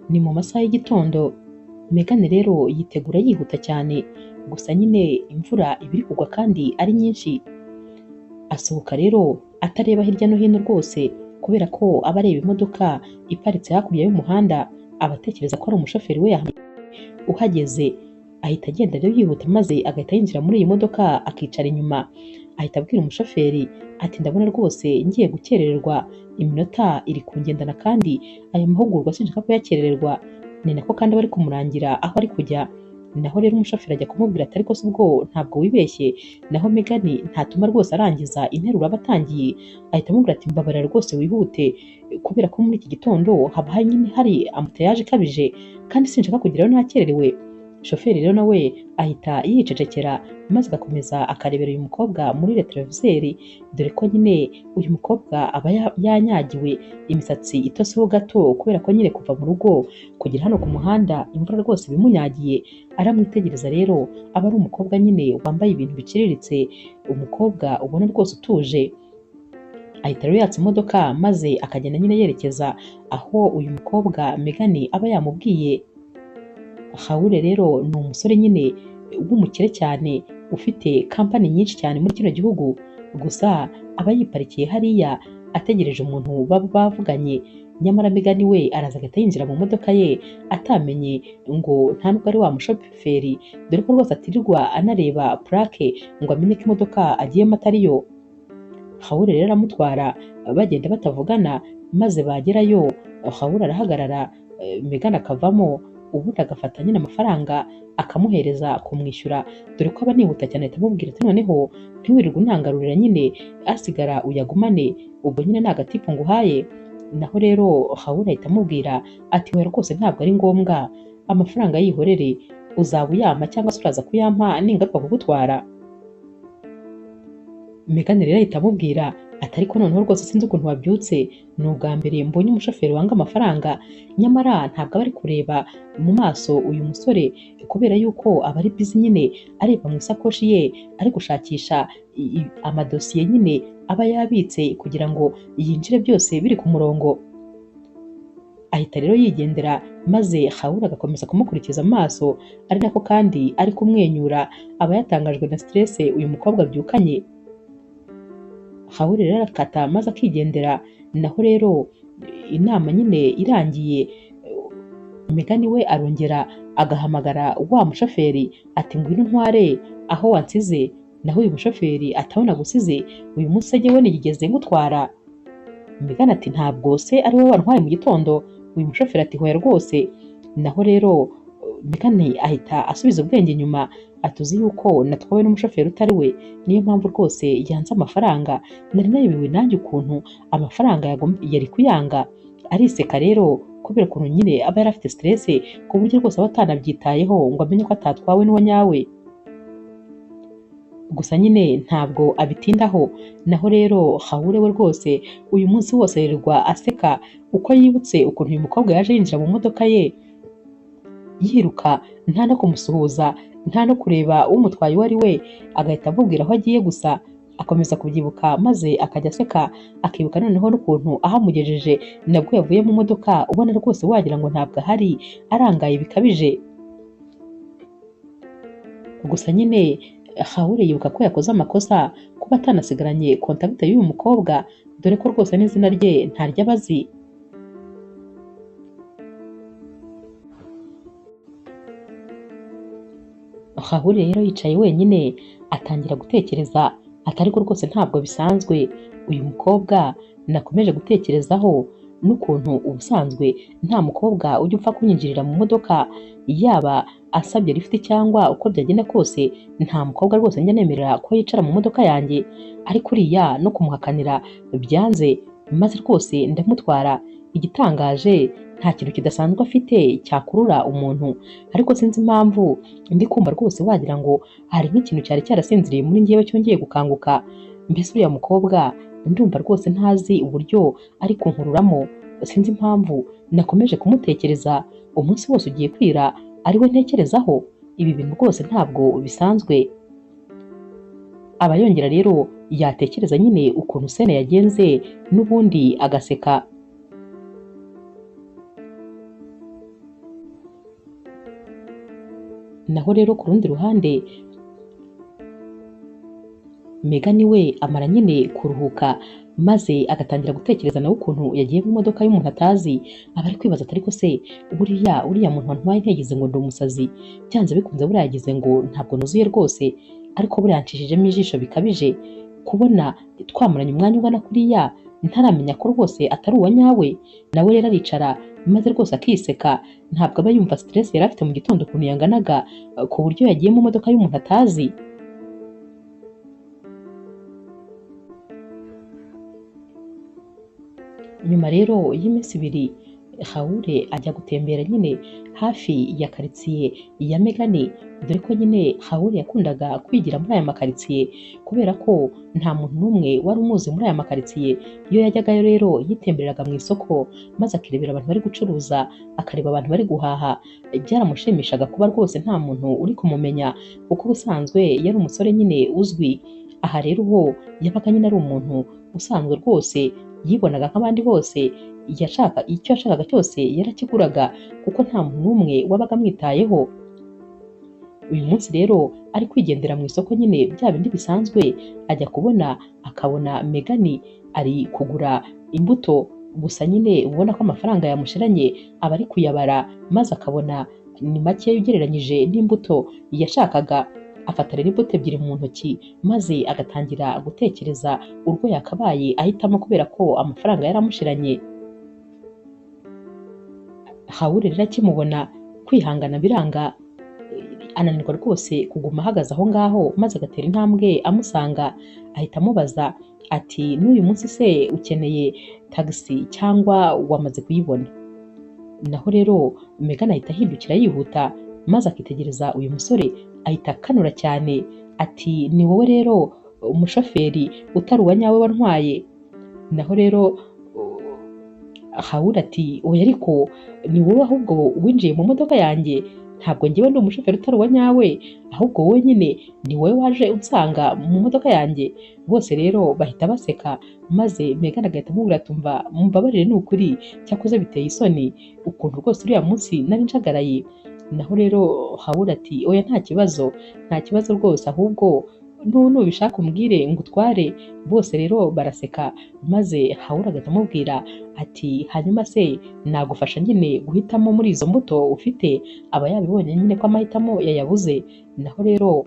Ni mu masaha y'igitondo, Megan rero yitegura yihuta cyane, gusa nyine imvura iba iri kugwa kandi ari nyinshi. Asohoka rero atareba hirya no hino rwose kubera ko aba areba imodoka iparitse hakurya y'umuhanda, aba atekereza ko ari umushoferi we uhageze. Ahita agenda rero yihuta maze agahita yinjira muri iyi modoka akicara inyuma. Ahita abwira umushoferi ati ndabona rwose ngiye gukerererwa, iminota iri kungendana kandi aya mahugurwa sinshaka kuyakerererwa. Ni nako kandi bari kumurangira aho ari kujya. Naho rero umushoferi ajya kumubwira ati ariko se ubwo ntabwo wibeshye? Naho Megan ntatuma rwose arangiza interuro aba atangiye, ahita amubwira ati mbabarira rwose wihute, kubera ko muri iki gitondo haba nyine hari ambutiyaje ikabije kandi sinshaka kugerayo nakererewe. Shoferi rero nawe ahita yicecekera maze agakomeza akarebera uyu mukobwa muri retroviseri, dore ko nyine uyu mukobwa aba yanyagiwe, imisatsi itoseho gato kubera ko nyine kuva mu rugo kugera hano ku muhanda imvura rwose ibimunyagiye. Aramwitegereza rero aba ari umukobwa nyine wambaye ibintu biciriritse, umukobwa ubona rwose utuje. Ahita rero yatsa imodoka maze akagenda nyine yerekeza aho uyu mukobwa Megan aba yamubwiye. Raoul rero ni umusore nyine w'umukire cyane ufite kampani nyinshi cyane muri kino gihugu, gusa aba yiparikiye hariya ategereje umuntu baba bavuganye. Nyamara Megan we araza agahita yinjira mu modoka ye atamenye ngo nta nubwo ari wa mushoferi, dore ko rwose atirirwa anareba purake ngo amenye ko imodoka agiyemo atariyo. Raoul rero aramutwara bagenda batavugana, maze bagerayo Raoul arahagarara, Megan akavamo, ubundi agafata nyine amafaranga akamuhereza kumwishyura, dore ko aba anihuta cyane. Ahita amubwira ati noneho ntiwirirwe unangarurira nyine, asigara uyagumane, ubwo nyine ni agatipu nguhaye. Naho rero Raoul ahita amubwira ati oya rwose ntabwo ari ngombwa, amafaranga yihorere, uzaba uyampa cyangwa se uraza kuyampa ningaruka kugutwara. Megan rero ahita amubwira ati ariko noneho rwose sinzi ukuntu wabyutse, ni ubwa mbere mbonye umushoferi wanga amafaranga. Nyamara ntabwo aba ari kureba mu maso uyu musore kubera yuko aba ari busy nyine areba mu isakoshi ye, ari gushakisha amadosiye nyine aba yabitse kugira ngo yinjire byose biri ku murongo. Ahita rero yigendera maze Raoul agakomeza kumukurikiza amaso, ari nako kandi ari kumwenyura, aba yatangajwe na stress uyu mukobwa abyukanye. Raoul rero arakata maze akigendera. Naho rero inama nyine irangiye, Megan we arongera agahamagara wa mushoferi ati ngwino ntware aho wansize. Naho uyu mushoferi atabona gusize, uyu munsi jyewe nigeze ngutwara. Megan ati ntabwo se ari wowe wantwaye mu gitondo? Uyu mushoferi ati hoya rwose. Naho rero Megan ahita asubiza ubwenge inyuma, atuzi yuko natwawe n'umushoferi utari we, niyo mpamvu rwose yanze amafaranga, nari nayobewe nanjye ukuntu amafaranga yari kuyanga. Ariseka rero kubera ukuntu nyine aba yari afite stress ku buryo rwose aba atanabyitayeho ngo amenye ko atatwawe n'uwo nyawe. Gusa nyine ntabwo abitindaho. Naho rero Raoul we rwose uyu munsi wose yirirwa aseka uko yibutse ukuntu uyu mukobwa yaje yinjira mu modoka ye yiruka, nta no kumusuhuza, nta no kureba umutwaye uwo ari we, agahita amubwira aho agiye gusa. Akomeza kubyibuka maze akajya aseka, akibuka noneho n'ukuntu ahamugejeje nabwo yavuye mu modoka ubona rwose wagira ngo ntabwo ahari, arangaye bikabije. Gusa nyine Raoul yibuka ko yakoze amakosa kuba atanasigaranye kontakite y'uyu mukobwa, dore ko rwose n'izina rye ntaryo aba azi. Raoul rero yicaye wenyine atangira gutekereza ati ariko rwose ntabwo bisanzwe, uyu mukobwa nakomeje gutekerezaho n'ukuntu ubusanzwe nta mukobwa ujya upfa kunyinjirira mu modoka, yaba asabye lift cyangwa uko byagenda kose, nta mukobwa rwose njya nemerera ko yicara mu modoka yanjye, ariko uriya no kumuhakanira byanze, maze rwose ndamutwara. Igitangaje nta kintu kidasanzwe afite cyakurura umuntu, ariko sinzi impamvu ndi kumva rwose wagira ngo hari nk'ikintu cyari cyarasinziriye muri njyewe cyongeye gukanguka. Mbese uriya mukobwa ndumva rwose ntazi uburyo ari kunkururamo, sinzi impamvu nakomeje kumutekereza umunsi wose ugiye kwira ari we ntekerezaho. Ibi bintu rwose ntabwo bisanzwe. Aba yongera rero yatekereza nyine ukuntu Sena yagenze n'ubundi agaseka. Naho rero ku rundi ruhande Megan we amara nyine kuruhuka maze agatangira gutekereza nawe ukuntu yagiye mu modoka y'umuntu atazi, aba ari kwibaza ati ariko se buriya uriya muntu wantwaye ntiyagize ngo ndi umusazi, byanze bikunze buriya yagize ngo ntabwo nuzuye rwose, ariko buriya yancishijemo ijisho bikabije, kubona twamaranye umwanya ungana kuriya ntaramenya ko rwose atari uwa nyawe. Nawe rero aricara maze rwose akiseka, ntabwo aba yumva stress yari afite mu gitondo ukuntu yanganaga ku buryo yagiye mu modoka y'umuntu atazi. Nyuma rero y'iminsi ibiri Raoul ajya gutembera nyine hafi ya karitsiye ya Megan, dore ko nyine Raoul yakundaga kwigira muri aya makaritsiye kubera ko nta muntu n'umwe wari umuzi muri aya makaritsiye. Iyo yajyagayo rero yitembereraga mu isoko maze akirebera abantu bari gucuruza, akareba abantu bari guhaha. Byaramushimishaga kuba rwose nta muntu uri kumumenya kuko ubusanzwe yari umusore nyine uzwi. Aha rero ho yabaga nyine ari umuntu usanzwe rwose, yibonaga nk'abandi bose, yashaka icyo yashakaga cyose yarakiguraga kuko nta muntu n'umwe wabaga amwitayeho. Uyu munsi rero ari kwigendera mu isoko nyine bya bindi bisanzwe, ajya kubona akabona Megan ari kugura imbuto, gusa nyine ubona ko amafaranga yamushiranye aba ari kuyabara, maze akabona ni make ugereranyije n'imbuto yashakaga. Afata rero imbuto ebyiri mu ntoki maze agatangira gutekereza urwo yakabaye ahitamo kubera ko amafaranga yaramushiranye. Raoul rero akimubona kwihangana biranga, ananirwa rwose kuguma ahagaze aho ngaho, maze agatera intambwe amusanga, ahita amubaza ati n'uyu munsi se ukeneye tagisi cyangwa wamaze kuyibona? Naho rero Megan ahita ahindukira yihuta maze akitegereza uyu musore, ahita akanura cyane ati ni wowe rero umushoferi utari uwa nyawe wantwaye? Naho rero Raoul ati oya ariko ni wowe ahubwo winjiye mu modoka yanjye, ntabwo njyewe ndi umushoferi utari uwa nyawe, ahubwo wowe nyine ni wowe waje unsanga mu modoka yanjye. Bose rero bahita baseka, maze Megan agahita amubwira ati umva mumbabarire ni ukuri, cyakoze biteye isoni ukuntu rwose uriya munsi nari njagaraye. Naho rero Raoul ati oya nta kibazo, nta kibazo rwose, ahubwo nubishaka umbwire ngutware. Bose rero baraseka, maze Raoul agahita amubwira ati hanyuma se nagufasha nyine guhitamo muri izo mbuto ufite? Aba yabibonye nyine ko amahitamo yayabuze. Naho rero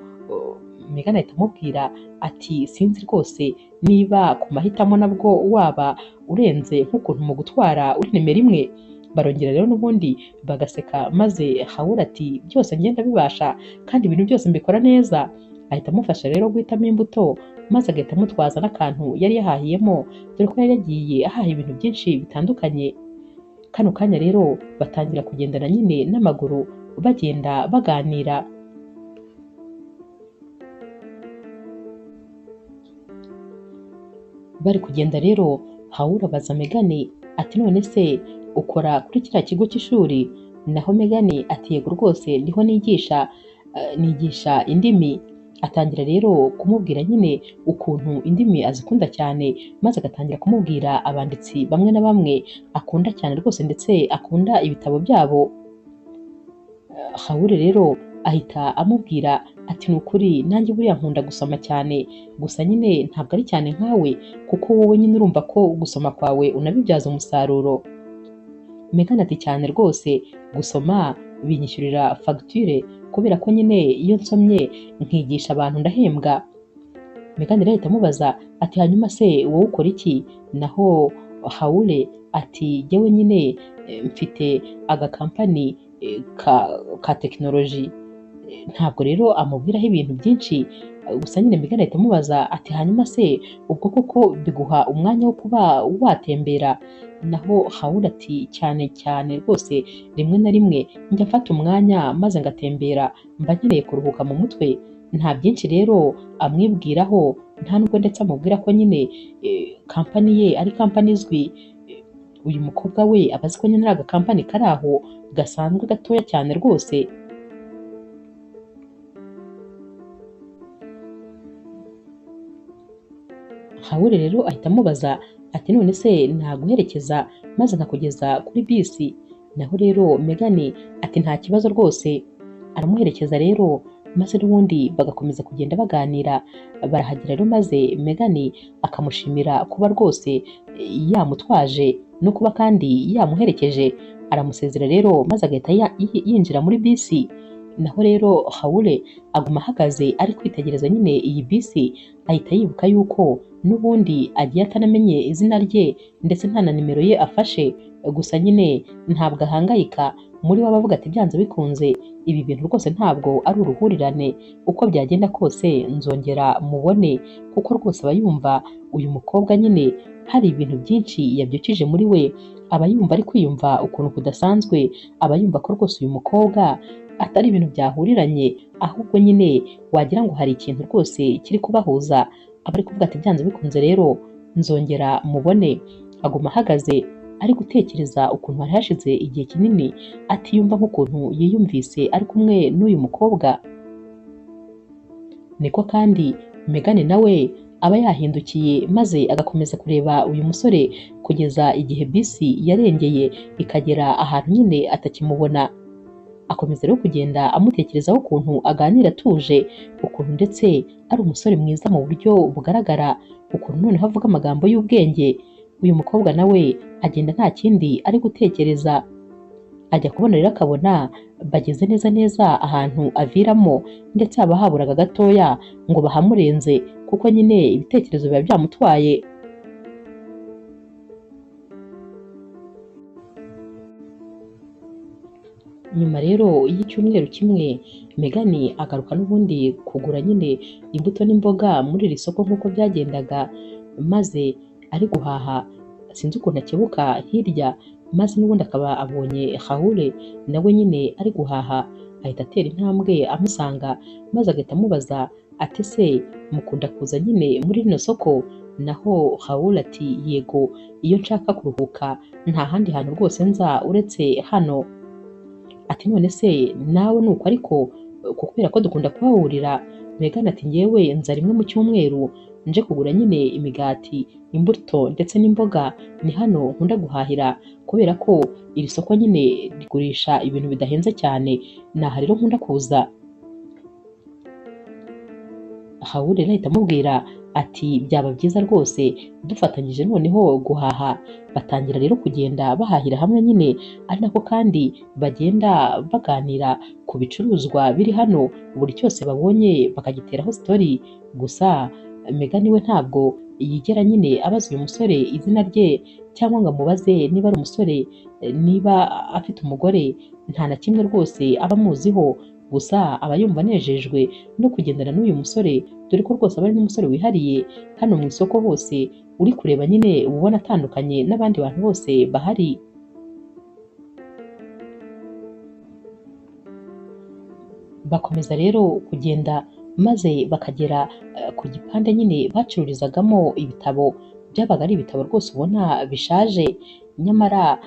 Megan ahita amubwira ati sinzi rwose niba ku mahitamo nabwo waba urenze nk'ukuntu mu gutwara uri nimero imwe. Barongera rero n'ubundi bagaseka, maze Raoul ati byose ngenda bibasha kandi ibintu byose mbikora neza. Ahita amufasha rero guhitamo imbuto, maze agahita amutwaza n'akantu yari yahahiyemo, dore ko yari yagiye ahaha ibintu byinshi bitandukanye. Kano kanya rero batangira kugendana nyine n'amaguru, bagenda baganira. Bari kugenda rero Raoul abaza Megan ati none se ukora kuri kiriya kigo cy'ishuri? Naho Megan ati yego rwose niho nigisha, nigisha indimi. Atangira rero kumubwira nyine ukuntu indimi azikunda cyane, maze agatangira kumubwira abanditsi bamwe na bamwe akunda cyane rwose, ndetse akunda ibitabo byabo. Raoul rero ahita amubwira ati ni ukuri nanjye buriya nkunda gusoma cyane, gusa nyine ntabwo ari cyane nkawe, kuko wowe nyine urumva ko gusoma kwawe unabibyaza umusaruro. Megan ati cyane rwose gusoma binyishyurira fagitire, kubera ko nyine iyo nsomye nkigisha abantu ndahembwa. Megan rero ahita amubaza ati hanyuma se wowe ukora iki? Naho Raoul ati jyewe nyine mfite agakampani ka tekinoloji. Ntabwo rero amubwiraho ibintu byinshi, gusa nyine Megan ahita amubaza ati hanyuma se ubwo koko biguha umwanya wo kuba watembera? Naho Raoul ati cyane cyane rwose rimwe na rimwe njya mfata umwanya maze ngatembera, mba nkeneye kuruhuka mu mutwe. Nta byinshi rero amwibwiraho, nta nubwo ndetse amubwira ko nyine kampani ye ari kampani izwi. Uyu mukobwa we aba azi ko nyine ari agakampani kari aho gasanzwe gatoya cyane rwose. Raoul rero ahita amubaza ati none se naguherekeza maze nkakugeza kuri bisi? Naho rero Megan ati nta kibazo rwose. Aramuherekeza rero maze n'ubundi bagakomeza kugenda baganira. Barahagera rero maze Megan akamushimira kuba rwose yamutwaje no kuba kandi yamuherekeje. Aramusezera rero maze agahita yinjira muri bisi. Naho rero Raoul aguma ahagaze ari kwitegereza nyine iyi bisi, ahita yibuka yuko n'ubundi agiye atanamenye izina rye ndetse nta na nimero ye afashe. Gusa nyine ntabwo ahangayika, muri we abavuga ati byanze bikunze ibi bintu rwose ntabwo ari uruhurirane, uko byagenda kose nzongera mubone, kuko rwose aba yumva uyu mukobwa nyine hari ibintu byinshi yabyukije muri we, aba yumva ari kwiyumva ukuntu kudasanzwe, aba yumva ko rwose uyu mukobwa atari ibintu byahuriranye, ahubwo nyine wagira ngo hari ikintu rwose kiri kubahuza. Aba ari kuvuga ati byanze bikunze rero nzongera mubone. Aguma ahagaze ari gutekereza ukuntu hari hashize igihe kinini atiyumva nk'ukuntu yiyumvise ari kumwe n'uyu mukobwa. Niko kandi Megan nawe aba yahindukiye maze agakomeza kureba uyu musore kugeza igihe bisi yarengeye ikagera ahantu nyine atakimubona. Akomeza rero kugenda amutekerezaho ukuntu aganira atuje, ukuntu ndetse ari umusore mwiza mu buryo bugaragara, ukuntu noneho avuga amagambo y'ubwenge. Uyu mukobwa nawe agenda nta kindi ari gutekereza. Ajya kubona rero akabona bageze neza neza ahantu aviramo, ndetse haba haburaga gatoya ngo bahamurenze, kuko nyine ibitekerezo biba byamutwaye. Nyuma rero y'icyumweru kimwe, Megan agaruka n'ubundi kugura nyine imbuto n'imboga muri iri soko nk'uko byagendaga, maze ari guhaha sinzi ukuntu akebuka hirya, maze n'ubundi akaba abonye Raoul nawe nyine ari guhaha, ahita atera intambwe amusanga, maze agahita amubaza ati ese mukunda kuza nyine muri rino soko? Naho Raoul ati yego, iyo nshaka kuruhuka nta handi hantu rwose nza uretse hano. Ati none se nawe nuko ariko kubera ko dukunda kuhahurira? Megan ati njyewe nza rimwe mu cyumweru nje kugura nyine imigati, imbuto ndetse n'imboga, ni hano nkunda guhahira kubera ko iri soko nyine rigurisha ibintu bidahenze cyane, ni aha rero nkunda kuza. Raoul rero ahita amubwira ati byaba byiza rwose dufatanyije noneho guhaha. Batangira rero kugenda bahahira hamwe nyine, ari nako kandi bagenda baganira ku bicuruzwa biri hano, buri cyose babonye bakagiteraho story. Gusa Megan we ntabwo yigera nyine abaza uyu musore izina rye cyangwa ngo amubaze niba ari umusore, niba afite umugore, nta na kimwe rwose aba amuziho. Gusa aba yumva anejejwe no kugendana n'uyu musore, dore ko rwose aba ari n'umusore wihariye hano mu isoko hose, uri kureba nyine uba ubona atandukanye n'abandi bantu bose bahari. Bakomeza rero kugenda maze bakagera ku gipande nyine bacururizagamo ibitabo, byabaga ari ibitabo rwose ubona bishaje, nyamara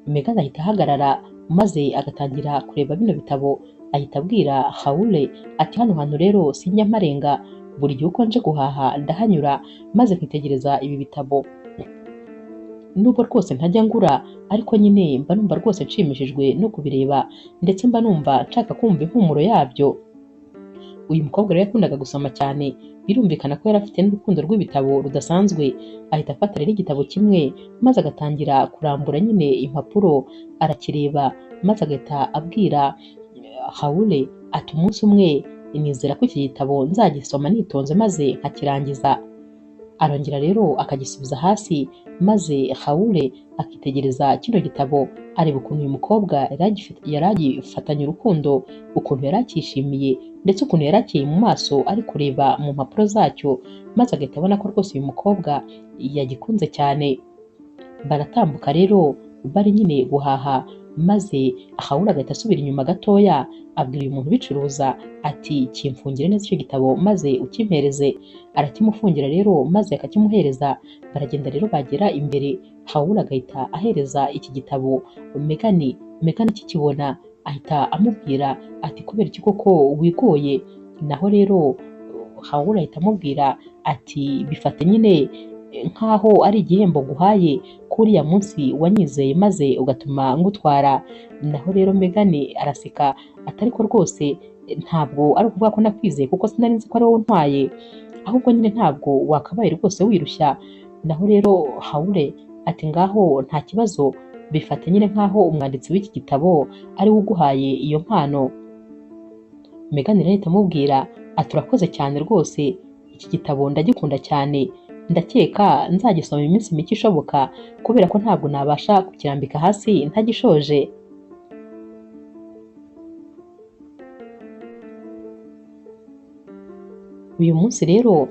Megan ahita ahagarara maze agatangira kureba bino bitabo, ahita abwira Raoul ati hano hantu rero sinjya mparenga, buri gihe uko nje guhaha ndahanyura maze nkitegereza ibi bitabo. Nubwo rwose ntajya ngura, ariko nyine mba numva rwose nshimishijwe no kubireba, ndetse mba numva nshaka kumva impumuro yabyo. Uyu mukobwa rero yakundaga gusoma cyane, birumvikana ko yari afite n'urukundo rw'ibitabo rudasanzwe. Ahita afata rero igitabo kimwe maze agatangira kurambura nyine impapuro arakireba, maze agahita abwira Raoul ati umunsi umwe nizera ko iki gitabo nzagisoma nitonze maze nkakirangiza. Arongera rero akagisubiza hasi, maze Raoul akitegereza kino gitabo, areba ukuntu uyu mukobwa yari agifatanye urukundo, ukuntu yari akishimiye ndetse ukuntu yari akeye mu maso ari kureba mu mpapuro zacyo, maze agahita abona ko rwose uyu mukobwa yagikunze cyane. Baratambuka rero bari nyine guhaha, maze Raoul agahita asubira inyuma gatoya, abwira uyu muntu ubicuruza ati kimfungire neza icyo gitabo maze ukimpereze. Arakimufungira rero maze akakimuhereza. Baragenda rero bagera imbere, Raoul agahita ahereza iki gitabo Megan. Megan akikibona ahita amubwira ati kubera iki koko wigoye? Naho rero Raoul ahita amubwira ati bifate nyine nkaho ari igihembo guhaye kuriya munsi wanyizeye maze ugatuma ngutwara. Naho rero Megan araseka atari ko rwose ntabwo ari ukuvuga ko nakwizeye kuko sinari nzi ko ari wowe untwaye, ahubwo nyine ntabwo wakabaye rwose wirushya. Naho rero Haule ati ngaho nta kibazo, bifate nyine nkaho umwanditsi w'iki gitabo ari we uguhaye iyo mpano. Megan rero ahita amubwira ati urakoze cyane rwose, iki gitabo ndagikunda cyane, ndakeka nzagisoma iminsi mike ishoboka kubera ko ntabwo nabasha kukirambika hasi ntagishoje. Uyu munsi rero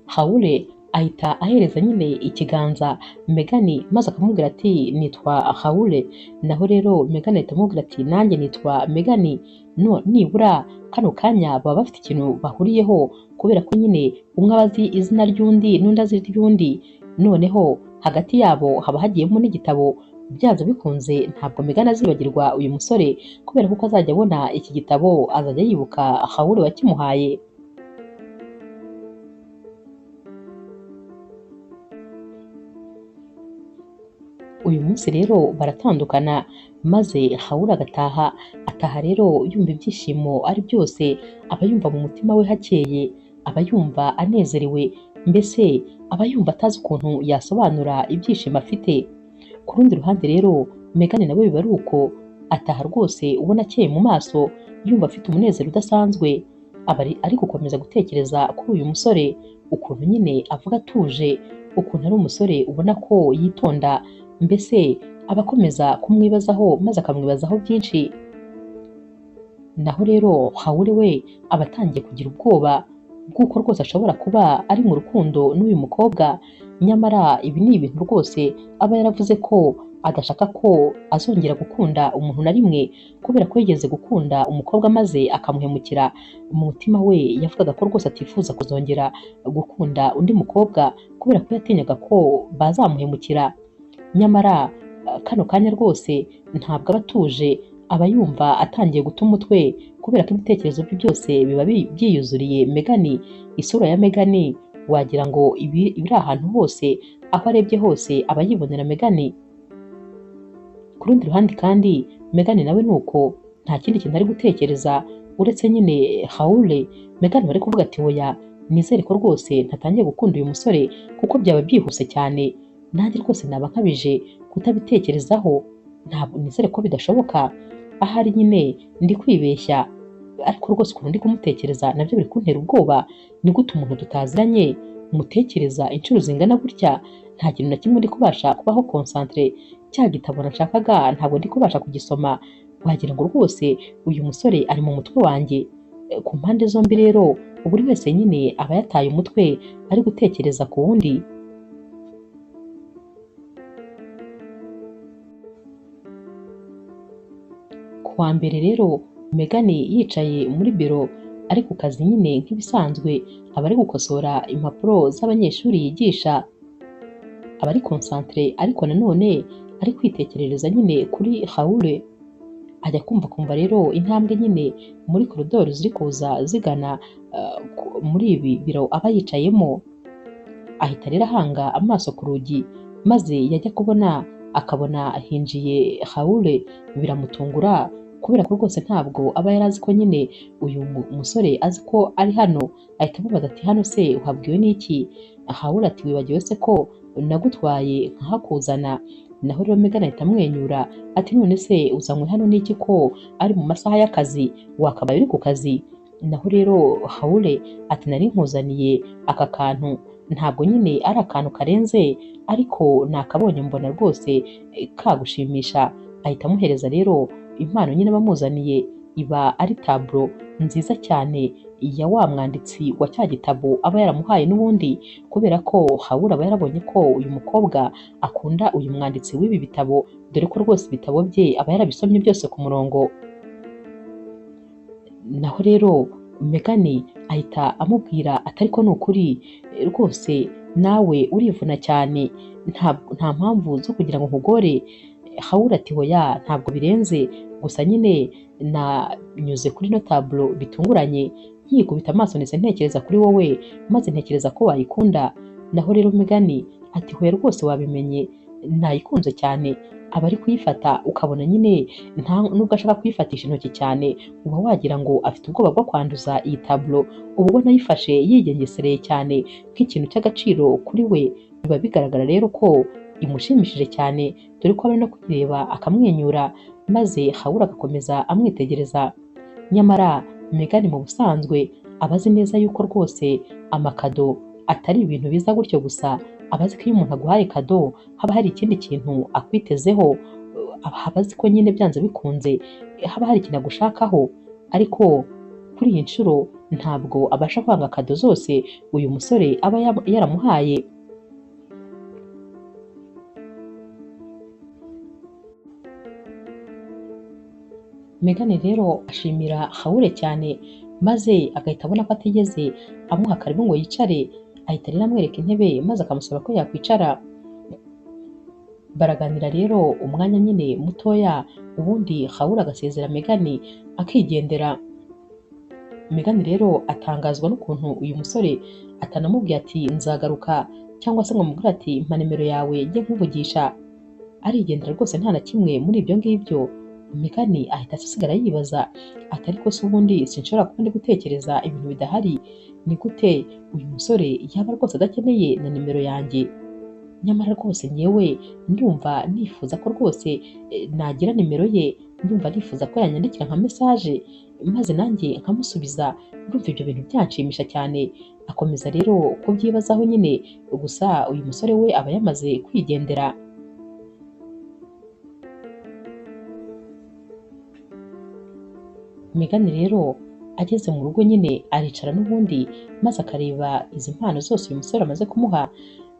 Haule ahita ahereza nyine ikiganza Megan maze akamubwira ati nitwa Haule. Naho rero Megan ahita amubwira ati nanjye nitwa Megan. No, nibura kano kanya baba bafite ikintu bahuriyeho kubera ko nyine umwe aba azi izina ry'undi n'undi azi iry'undi, noneho hagati yabo haba hagiyemo n'igitabo. Byanze bikunze ntabwo Megan azibagirwa uyu musore kubera ko azajya abona iki gitabo azajya yibuka Haule wakimuhaye. Uyu munsi rero baratandukana maze Haule agataha. Ataha rero yumva ibyishimo ari byose, aba yumva mu mutima we hakeye, aba yumva anezerewe, mbese aba yumva atazi ukuntu yasobanura ibyishimo afite. Ku rundi ruhande rero Megan nawe biba ari uko, ataha rwose ubona akeye mu maso, yumva afite umunezero udasanzwe, aba ari gukomeza gutekereza kuri uyu musore, ukuntu nyine avuga atuje, ukuntu ari umusore ubona ko yitonda, mbese aba akomeza kumwibazaho maze akamwibazaho byinshi. Naho rero Haule we aba atangiye kugira ubwoba bw'uko rwose ashobora kuba ari mu rukundo n'uyu mukobwa, nyamara ibi ni ibintu rwose aba yaravuze ko adashaka ko azongera gukunda umuntu na rimwe kubera ko yigeze gukunda umukobwa maze akamuhemukira. Mu mutima we yavugaga ko rwose atifuza kuzongera gukunda undi mukobwa kubera ko yatinyaga ko bazamuhemukira. Nyamara kano kanya rwose ntabwo aba atuje, aba yumva atangiye guta umutwe kubera ko ibitekerezo bye byose biba byiyuzuriye Megan. Isura ya Megan wagira ngo ibiri ahantu hose, aho arebye hose aba yibonera Megan. Ku rundi ruhande kandi Megan nawe nuko nta kindi kintu ari gutekereza uretse nyine Haule. Megan bari kuvuga ati oya, nizere ko rwose ntatangiye gukunda uyu musore kuko byaba byihuse cyane, nanjye rwose naba nkabije kutabitekerezaho, ntabwo nizere ko bidashoboka, ahari nyine ndi kwibeshya, ariko rwose ukuntu ndi kumutekereza nabyo biri kuntera ubwoba. Ni gute umuntu tutaziranye mutekereza inshuro zingana gutya? Nta kintu na kimwe ndi kubasha kubaho concentre, cya gitabo nashakaga ntabwo ndi kubasha kugisoma, wagira ngo rwose uyu musore ari mu mutwe wanjye. Ku mpande zombi rero buri wese nyine aba yataye umutwe ari gutekereza ku wundi. Kuwa mbere rero Megan yicaye muri biro ari ku kazi nyine nk'ibisanzwe, aba ari gukosora impapuro z'abanyeshuri yigisha, aba ari concentre ariko nanone ari kwitekerereza nyine kuri Haule. Ajya kumva kumva rero intambwe nyine muri koridoro ziri kuza zigana muri ibi biro aba yicayemo. Ahita rero ahanga amaso ku rugi maze yajya kubona akabona hinjiye Haule, biramutungura kubera ko rwose ntabwo aba yari azi ko nyine uyu musore azi ko ari hano. Ahita amubaza ati hano se uhabwiwe n'iki? Haule ati wibagiwe se ko nagutwaye nkahakuzana? Naho rero Megan ahita amwenyura ati none se uzanywe hano n'iki ko ari mu masaha y'akazi, wakabaye uri ku kazi? Naho rero Haule ati nari nkuzaniye aka kantu, ntabwo nyine ari akantu karenze ariko nakabonye mbona rwose kagushimisha. Ahita amuhereza rero impano nyine bamuzaniye, iba ari taburo nziza cyane ya wa mwanditsi wa cya gitabo aba yaramuhaye n'ubundi, kubera ko Haule aba yarabonye ko uyu mukobwa akunda uyu mwanditsi w'ibi bitabo, dore ko rwose ibitabo bye aba yarabisomye byose ku murongo. Naho rero Megan ahita amubwira ati ariko ni ukuri rwose nawe urivuna cyane, nta mpamvu zo kugira ngo nkugore. Haule ati hoya ntabwo birenze, gusa nyine nanyuze kuri ino taburo bitunguranye, nkikubita amaso ndetse ntekereza kuri wowe, maze ntekereza ko wayikunda. Naho rero Megan ati hoya rwose wabimenye nayikunze cyane. Aba ari kuyifata ukabona nyine nta nubwo ashaka kuyifatisha intoki cyane, uba wagira ngo afite ubwoba bwo kwanduza iyi taburo, uba ubona ayifashe yigengesereye cyane nk'ikintu cy'agaciro kuri we. Biba bigaragara rero ko imushimishije cyane, dore ko aba ari no kuyireba akamwenyura, maze Raoul agakomeza amwitegereza. Nyamara Megan mu busanzwe aba azi neza yuko rwose amakado atari ibintu biza gutyo gusa, aba azi ko iyo umuntu aguhaye kado haba hari ikindi kintu akwitezeho, aba azi ko nyine byanze bikunze haba hari ikintu agushakaho. Ariko kuri iyi nshuro ntabwo abasha kwanga kado zose uyu musore aba yaramuhaye. Megan rero ashimira Raoul cyane, maze agahita abona ko atigeze amuha karibu ngo yicare, ahita rero amwereka intebe maze akamusaba ko yakwicara. Baraganira rero umwanya nyine mutoya, ubundi Raoul agasezera Megan akigendera. Megan rero atangazwa n'ukuntu uyu musore atanamubwiye ati nzagaruka, cyangwa se ngo amubwire ati mpa nimero yawe njye nkuvugisha. Arigendera rwose nta na kimwe muri ibyo ngibyo. Megan ahita asigara yibaza ati ariko se ubundi sinshobora kuba ndi gutekereza ibintu bidahari, ni gute uyu musore yaba rwose adakeneye na nimero yanjye? Nyamara rwose njyewe ndumva nifuza ko rwose nagira nimero ye, ndumva nifuza ko yanyandikira nka message maze nanjye nkamusubiza, ndumva ibyo bintu byanshimisha cyane. Akomeza rero kubyibazaho nyine, gusa uyu musore we aba yamaze kwigendera. Megan rero ageze mu rugo nyine aricara n'ubundi, maze akareba izi mpano zose uyu musore amaze kumuha,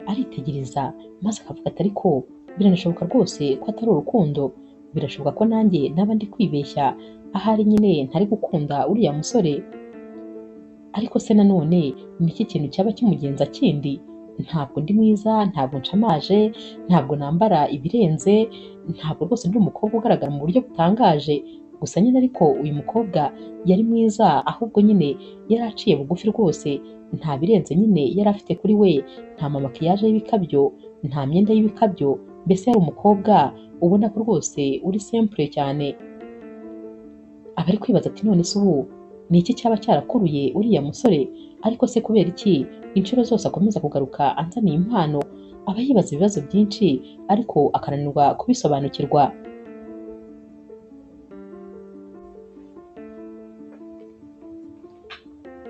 aritegereza maze akavuga ati ariko biranashoboka rwose ko atari urukundo, birashoboka ko nanjye naba ndi kwibeshya, ahari nyine ntari gukunda uriya musore. Ariko se nanone ni iki kintu cyaba kimugenza kindi? Ntabwo ndi mwiza, ntabwo nshamaje, ntabwo nambara ibirenze, ntabwo rwose ndi umukobwa ugaragara mu buryo butangaje. Gusa nyine ariko uyu mukobwa yari mwiza, ahubwo nyine yari aciye bugufi rwose, nta birenze nyine yari afite kuri we, nta mamakiyaje y'ibikabyo, nta myenda y'ibikabyo, mbese yari umukobwa ubona ko rwose uri simple cyane. Aba ari kwibaza ati none se ubu ni iki cyaba cyarakuruye uriya musore? Ariko se kubera iki inshuro zose akomeza kugaruka anzaniye impano? Aba yibaza ibibazo byinshi ariko akananirwa kubisobanukirwa.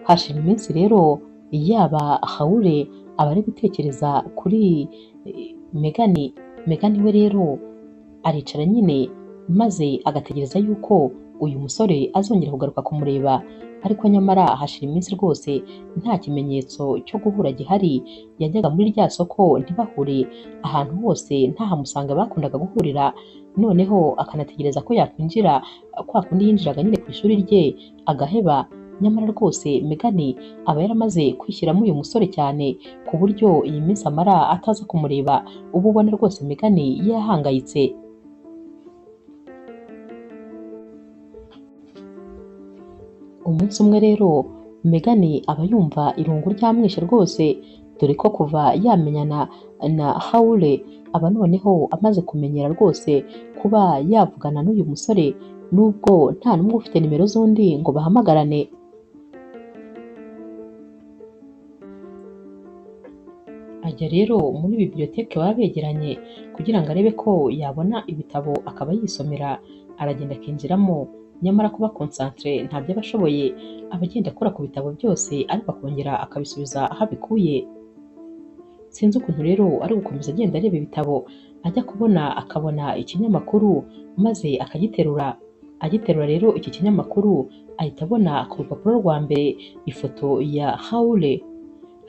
Hashira iminsi rero yaba Raoul aba ari gutekereza kuri Megan. Megan we rero aricara nyine maze agategereza yuko uyu musore azongera kugaruka kumureba, ariko nyamara hashira iminsi rwose nta kimenyetso cyo guhura gihari. Yajyaga muri rya soko ntibahure, ahantu hose ntahamusanga bakundaga guhurira, noneho akanategereza ko yakwinjira kwa kundi yinjiraga nyine ku ishuri rye agaheba. Nyamara rwose Megan aba yaramaze kwishyiramo uyu musore cyane, ku buryo iyi minsi amara ataza kumureba uba ubona rwose Megan yahangayitse. Umunsi umwe rero Megan aba yumva irungu ryamwishe rwose, dore ko kuva yamenyana na Raoul aba noneho amaze kumenyera rwose kuba yavugana n'uyu musore, nubwo nta n'umwe ufite nimero z'undi ngo bahamagarane. Ajya rero muri bibliothèque baba begeranye kugira ngo arebe ko yabona ibitabo akaba yisomera, aragenda akinjiramo, nyamara kuba concentré ntabyo aba ashoboye, aba agenda akora ku bitabo byose ariko akongera akabisubiza aho abikuye. Sinzi ukuntu rero ari gukomeza agenda areba ibitabo, ajya kubona akabona ikinyamakuru maze akagiterura. Agiterura rero iki kinyamakuru ahita abona ku rupapuro rwa mbere ifoto ya Raoul,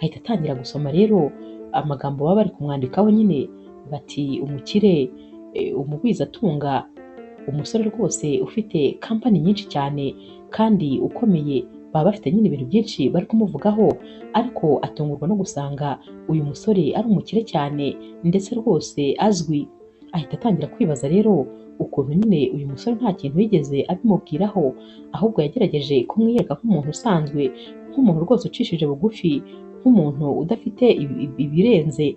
ahita atangira gusoma rero amagambo baba bari kumwandikaho nyine, bati umukire, umugwizatunga, umusore rwose ufite kampani nyinshi cyane kandi ukomeye, baba bafite nyine ibintu byinshi bari kumuvugaho, ariko atungurwa no gusanga uyu musore ari umukire cyane ndetse rwose azwi. Ahita atangira kwibaza rero ukuntu nyine uyu musore nta kintu yigeze abimubwiraho, ahubwo yagerageje kumwiyereka nk'umuntu usanzwe, nk'umuntu rwose ucishije bugufi, nk'umuntu udafite ibirenze.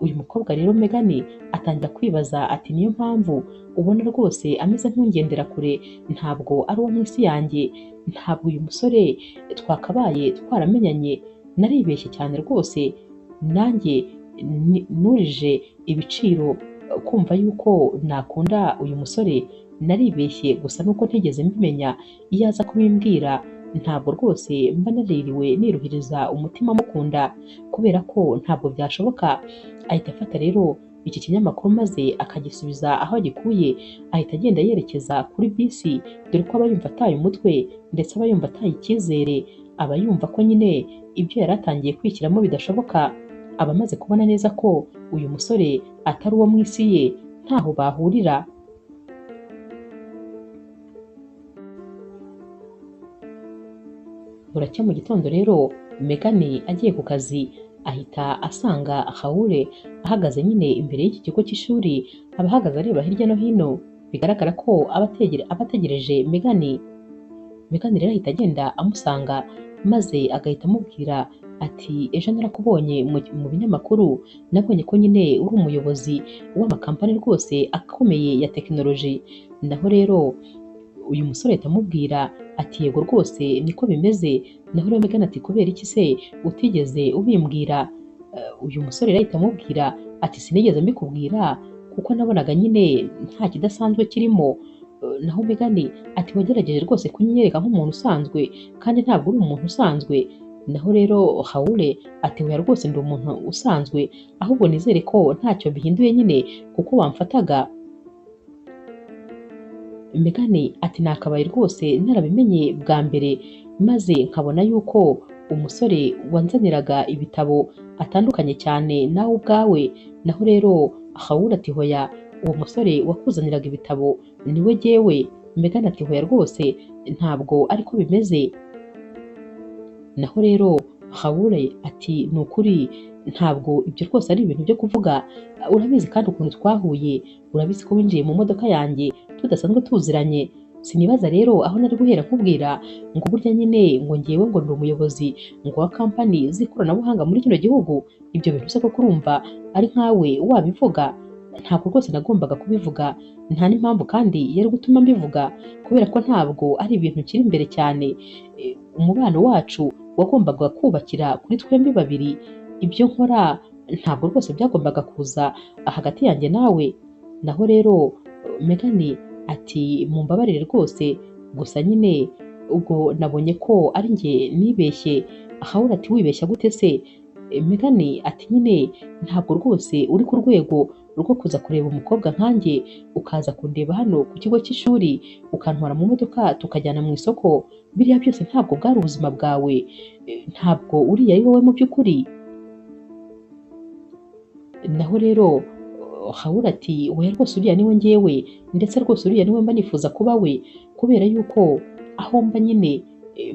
Uyu mukobwa rero Megan atangira kwibaza ati niyo mpamvu ubona rwose ameze nk'ungendera kure, ntabwo ari uwo mu isi yanjye, ntabwo uyu musore twakabaye twaramenyanye, naribeshye cyane rwose, nanjye nurije ibiciro kumva yuko nakunda uyu musore, naribeshye gusa nuko ntigeze mbimenya, iyo aza kubimbwira ntabwo rwose mba naririwe niruhiriza umutima mukunda, kubera ko ntabwo byashoboka. Ahita afata rero iki kinyamakuru maze akagisubiza aho agikuye, ahita agenda yerekeza kuri bisi, dore ko aba yumva ataye umutwe ndetse aba yumva ataye icyizere, aba yumva ko nyine ibyo yari atangiye kwishyiramo bidashoboka, aba amaze kubona neza ko uyu musore atari uwo mu isi ye, ntaho bahurira. Buracya mu gitondo rero Megan agiye ku kazi ahita asanga Raoul ahagaze nyine imbere y'iki kigo cy'ishuri, aba ahagaze areba hirya no hino, bigaragara ko aba ategereje Megan. Megan rero ahita agenda amusanga maze agahita amubwira ati ejo narakubonye mu binyamakuru, nabonye ko nyine uri umuyobozi w'amakampani rwose akomeye ya tekinoloji. Naho rero uyu musore ahita amubwira ati yego rwose niko bimeze. Naho rero Megan ati kubera iki se utigeze ubimbwira? Uyu musore rero ahita amubwira ati sinigeze mbikubwira kuko nabonaga nyine nta kidasanzwe kirimo. Naho Megan ati wagerageje rwose kunyereka nk'umuntu usanzwe kandi ntabwo uri umuntu usanzwe. Naho rero Raoul ati oya rwose ndi umuntu usanzwe, ahubwo nizere ko ntacyo bihinduye nyine kuko wamfataga. Megan ati nakabaye rwose narabimenye bwa mbere, maze nkabona yuko umusore wanzaniraga ibitabo atandukanye cyane nawe ubwawe. Naho rero Raoul ati hoya, uwo musore wakuzaniraga ibitabo niwe jyewe. Megan ati hoya rwose ntabwo ariko bimeze. Naho rero Raoul ati ni ukuri ntabwo ibyo rwose ari ibintu byo kuvuga, urabizi kandi ukuntu twahuye, urabizi ko winjiye mu modoka yanjye tudasanzwe tuziranye, sinibaza rero aho nari guhera nkubwira ngo burya nyine ngo ngewe ngo ndi umuyobozi ngo wa kampani z'ikoranabuhanga muri kino gihugu, ibyo bintu se koko urumva ari nkawe wabivuga? Ntabwo rwose nagombaga kubivuga, nta n'impamvu kandi yari gutuma mbivuga, kubera ko ntabwo ari ibintu kiri imbere cyane. Umubano wacu wagombaga kubakira kuri twembi babiri, ibyo nkora ntabwo rwose byagombaga kuza hagati yanjye nawe. Naho rero Megan ati mumbabarire rwose, gusa nyine ubwo nabonye ko ari njye nibeshye. Raoul ati wibeshya gute se? Megan ati nyine ntabwo rwose uri ku rwego rwo kuza kureba umukobwa nkanjye, ukaza kundeba hano ku kigo cy'ishuri, ukantwara mu modoka tukajyana mu isoko, biriya byose ntabwo bwari ubuzima bwawe, ntabwo uriya ari wowe mu by'ukuri. Naho rero Raoul ati oya rwose uriya niwe njyewe, ndetse rwose uriya niwe mba nifuza kuba we, kubera yuko aho mba nyine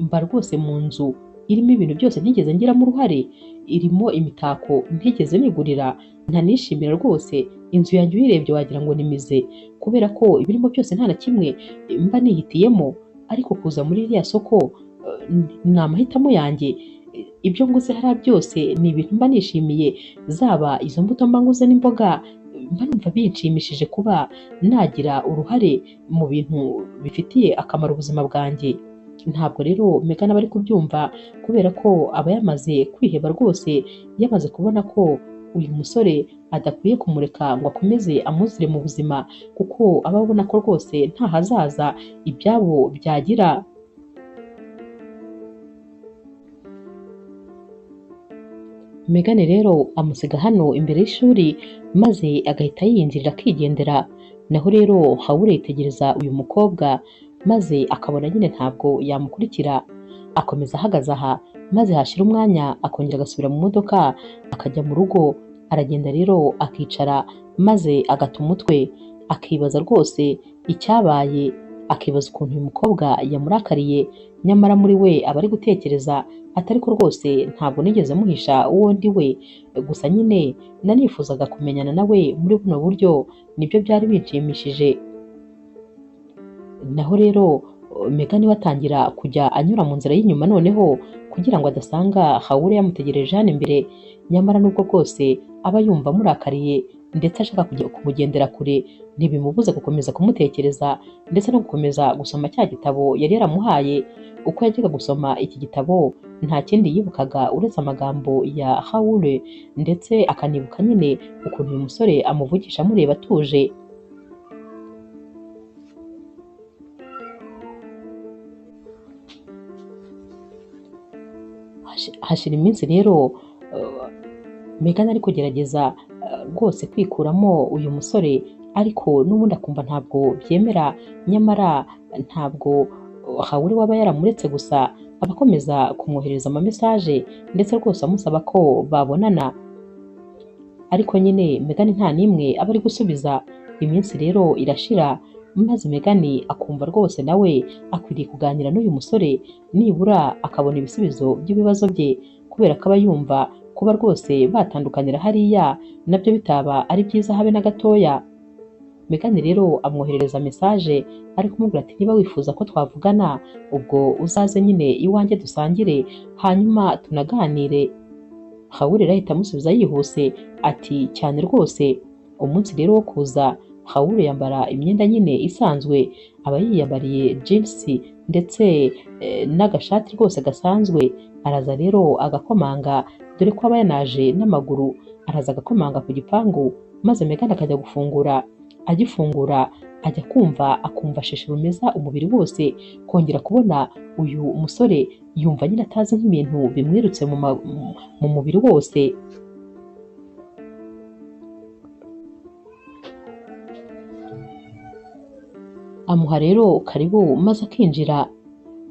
mba rwose mu nzu irimo ibintu byose ntigeze ngiramo uruhare, irimo imitako ntigeze nigurira, ntanishimira rwose, inzu yanjye uyirebye wagira ngo ni mize, kubera ko ibirimo byose nta na kimwe mba nihitiyemo, ariko kuza muri iriya soko ni amahitamo yanjye, ibyo nguze hariya byose ni ibintu mba nishimiye, zaba izo mbuto mba nguze n'imboga, mba numva binshimishije kuba nagira uruhare mu bintu bifitiye akamaro ubuzima bwanjye. Ntabwo rero Megan aba ari kubyumva, kubera ko aba yamaze kwiheba rwose, yamaze kubona ko uyu musore adakwiye kumureka ngo akomeze amuzire mu buzima, kuko aba abona ko rwose nta hazaza ibyabo byagira. Megan rero amusiga hano imbere y'ishuri maze agahita yiyinjirira akigendera. Naho rero Raoul yitegereza uyu mukobwa maze akabona nyine ntabwo yamukurikira, akomeza ahagaze aha, maze hashira umwanya akongera agasubira mu modoka akajya mu rugo. Aragenda rero akicara maze agata umutwe, akibaza rwose icyabaye, akibaza ukuntu uyu mukobwa yamurakariye, nyamara muri we aba ari gutekereza atari ko rwose ntabwo nigeze muhisha uwo ndi we, gusa nyine nanifuzaga kumenyana nawe muri buno buryo, nibyo byari binshimishije. Naho rero Megan we atangira kujya anyura mu nzira y'inyuma noneho, kugira ngo adasanga Raoul yamutegereje hano imbere. Nyamara nubwo bwose aba yumva amurakariye ndetse ashaka kujya kumugendera kure, ntibimubuza gukomeza kumutekereza ndetse no gukomeza gusoma cya gitabo yari yaramuhaye. Uko yajyaga gusoma iki gitabo nta kindi yibukaga uretse amagambo ya Raoul, ndetse akanibuka nyine ukuntu uyu musore amuvugisha amureba atuje. Hashira iminsi rero Megan ari kugerageza rwose kwikuramo uyu musore, ariko n'ubundi akumva ntabwo byemera. Nyamara ntabwo Raoul waba yaramuretse gusa, aba akomeza kumwoherereza amamesaje ndetse rwose amusaba ko babonana, ariko nyine Megan nta n'imwe aba ari gusubiza. Iminsi rero irashira, maze Megan akumva rwose nawe akwiriye kuganira n'uyu musore, nibura akabona ibisubizo by'ibibazo bye, kubera ko aba yumva kuba rwose batandukanira hariya nabyo bitaba ari byiza habe na gatoya. Megan rero amwoherereza mesaje ari kumubwira ati niba wifuza ko twavugana ubwo uzaze nyine iwanjye dusangire hanyuma tunaganire. Raoul rero ahita amusubiza yihuse ati cyane rwose. Umunsi rero wo kuza Raoul yambara imyenda nyine isanzwe, aba yiyambariye jeans ndetse n'agashati rwose gasanzwe. Araza rero agakomanga, dore ko aba yanaje n'amaguru, araza agakomanga ku gipangu, maze Megan akajya gufungura. Agifungura ajya kumva akumva asheshe rumeza umubiri wose, kongera kubona uyu musore yumva nyine atazi nk'ibintu bimwirutse mu mubiri wose. Amuha rero karibu maze akinjira.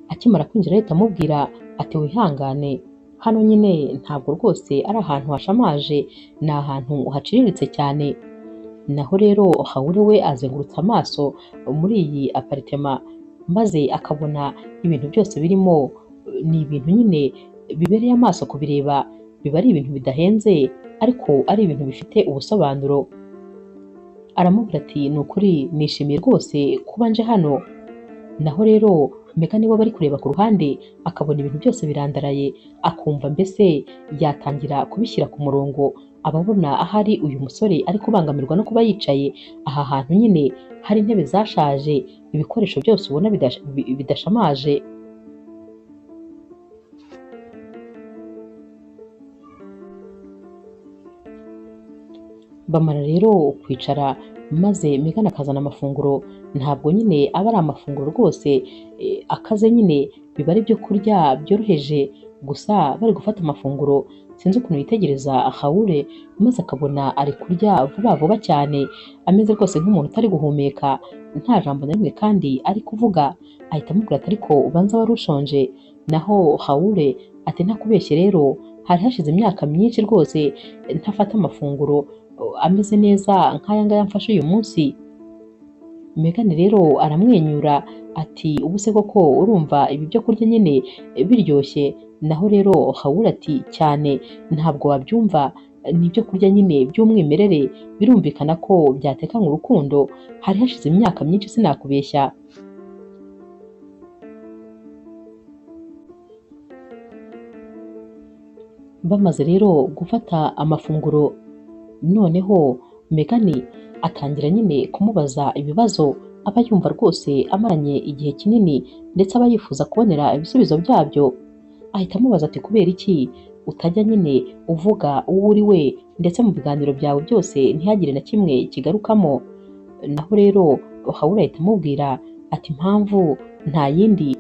Akimara kwinjira ahita amubwira ati wihangane, hano nyine ntabwo rwose ari ahantu hashamaje, ni ahantu haciriritse cyane. Naho rero Raoul we azengurutse amaso muri iyi aparitema, maze akabona ibintu byose birimo ni ibintu nyine bibereye amaso kubireba, biba ari ibintu bidahenze ariko ari ibintu bifite ubusobanuro. Aramubwira ati ni ukuri nishimiye rwose kuba nje hano. Naho rero Megan we aba ari kureba ku ruhande akabona ibintu byose birandaraye, akumva mbese yatangira kubishyira ku murongo. Ababona ahari uyu musore ari kubangamirwa no kuba yicaye aha hantu nyine hari intebe zashaje, ibikoresho byose ubona bidashamaje. Bamara rero kwicara maze Megan akazana amafunguro. Ntabwo nyine aba ari amafunguro rwose akaze nyine, biba ari ibyo kurya byoroheje gusa. Bari gufata amafunguro, sinzi ukuntu yitegereza Raoul maze akabona ari kurya vuba vuba cyane, ameze rwose nk'umuntu utari guhumeka, nta jambo na rimwe kandi ari kuvuga. Ahita amubwira ati ariko ubanza wari ushonje. Naho Raoul ati ntakubeshye rero, hari hashize imyaka myinshi rwose ntafata amafunguro ameze neza nk'aya ngaya mfashe uyu munsi. Megan rero aramwenyura ati ubu se koko urumva ibi byo kurya nyine biryoshye? Naho rero Raoul ati cyane, ntabwo wabyumva, ni ibyo kurya nyine by'umwimerere, birumvikana ko byatekanywe urukundo, hari hashize imyaka myinshi sinakubeshya. Bamaze rero gufata amafunguro, noneho Megan atangira nyine kumubaza ibibazo aba yumva rwose amaranye igihe kinini ndetse aba yifuza kubonera ibisubizo byabyo. Ahita amubaza ati kubera iki utajya nyine uvuga uwo uri we, ndetse mu biganiro byawe byose ntihagire na kimwe kigarukamo. Naho rero Raoul ahita amubwira ati impamvu nta yindi,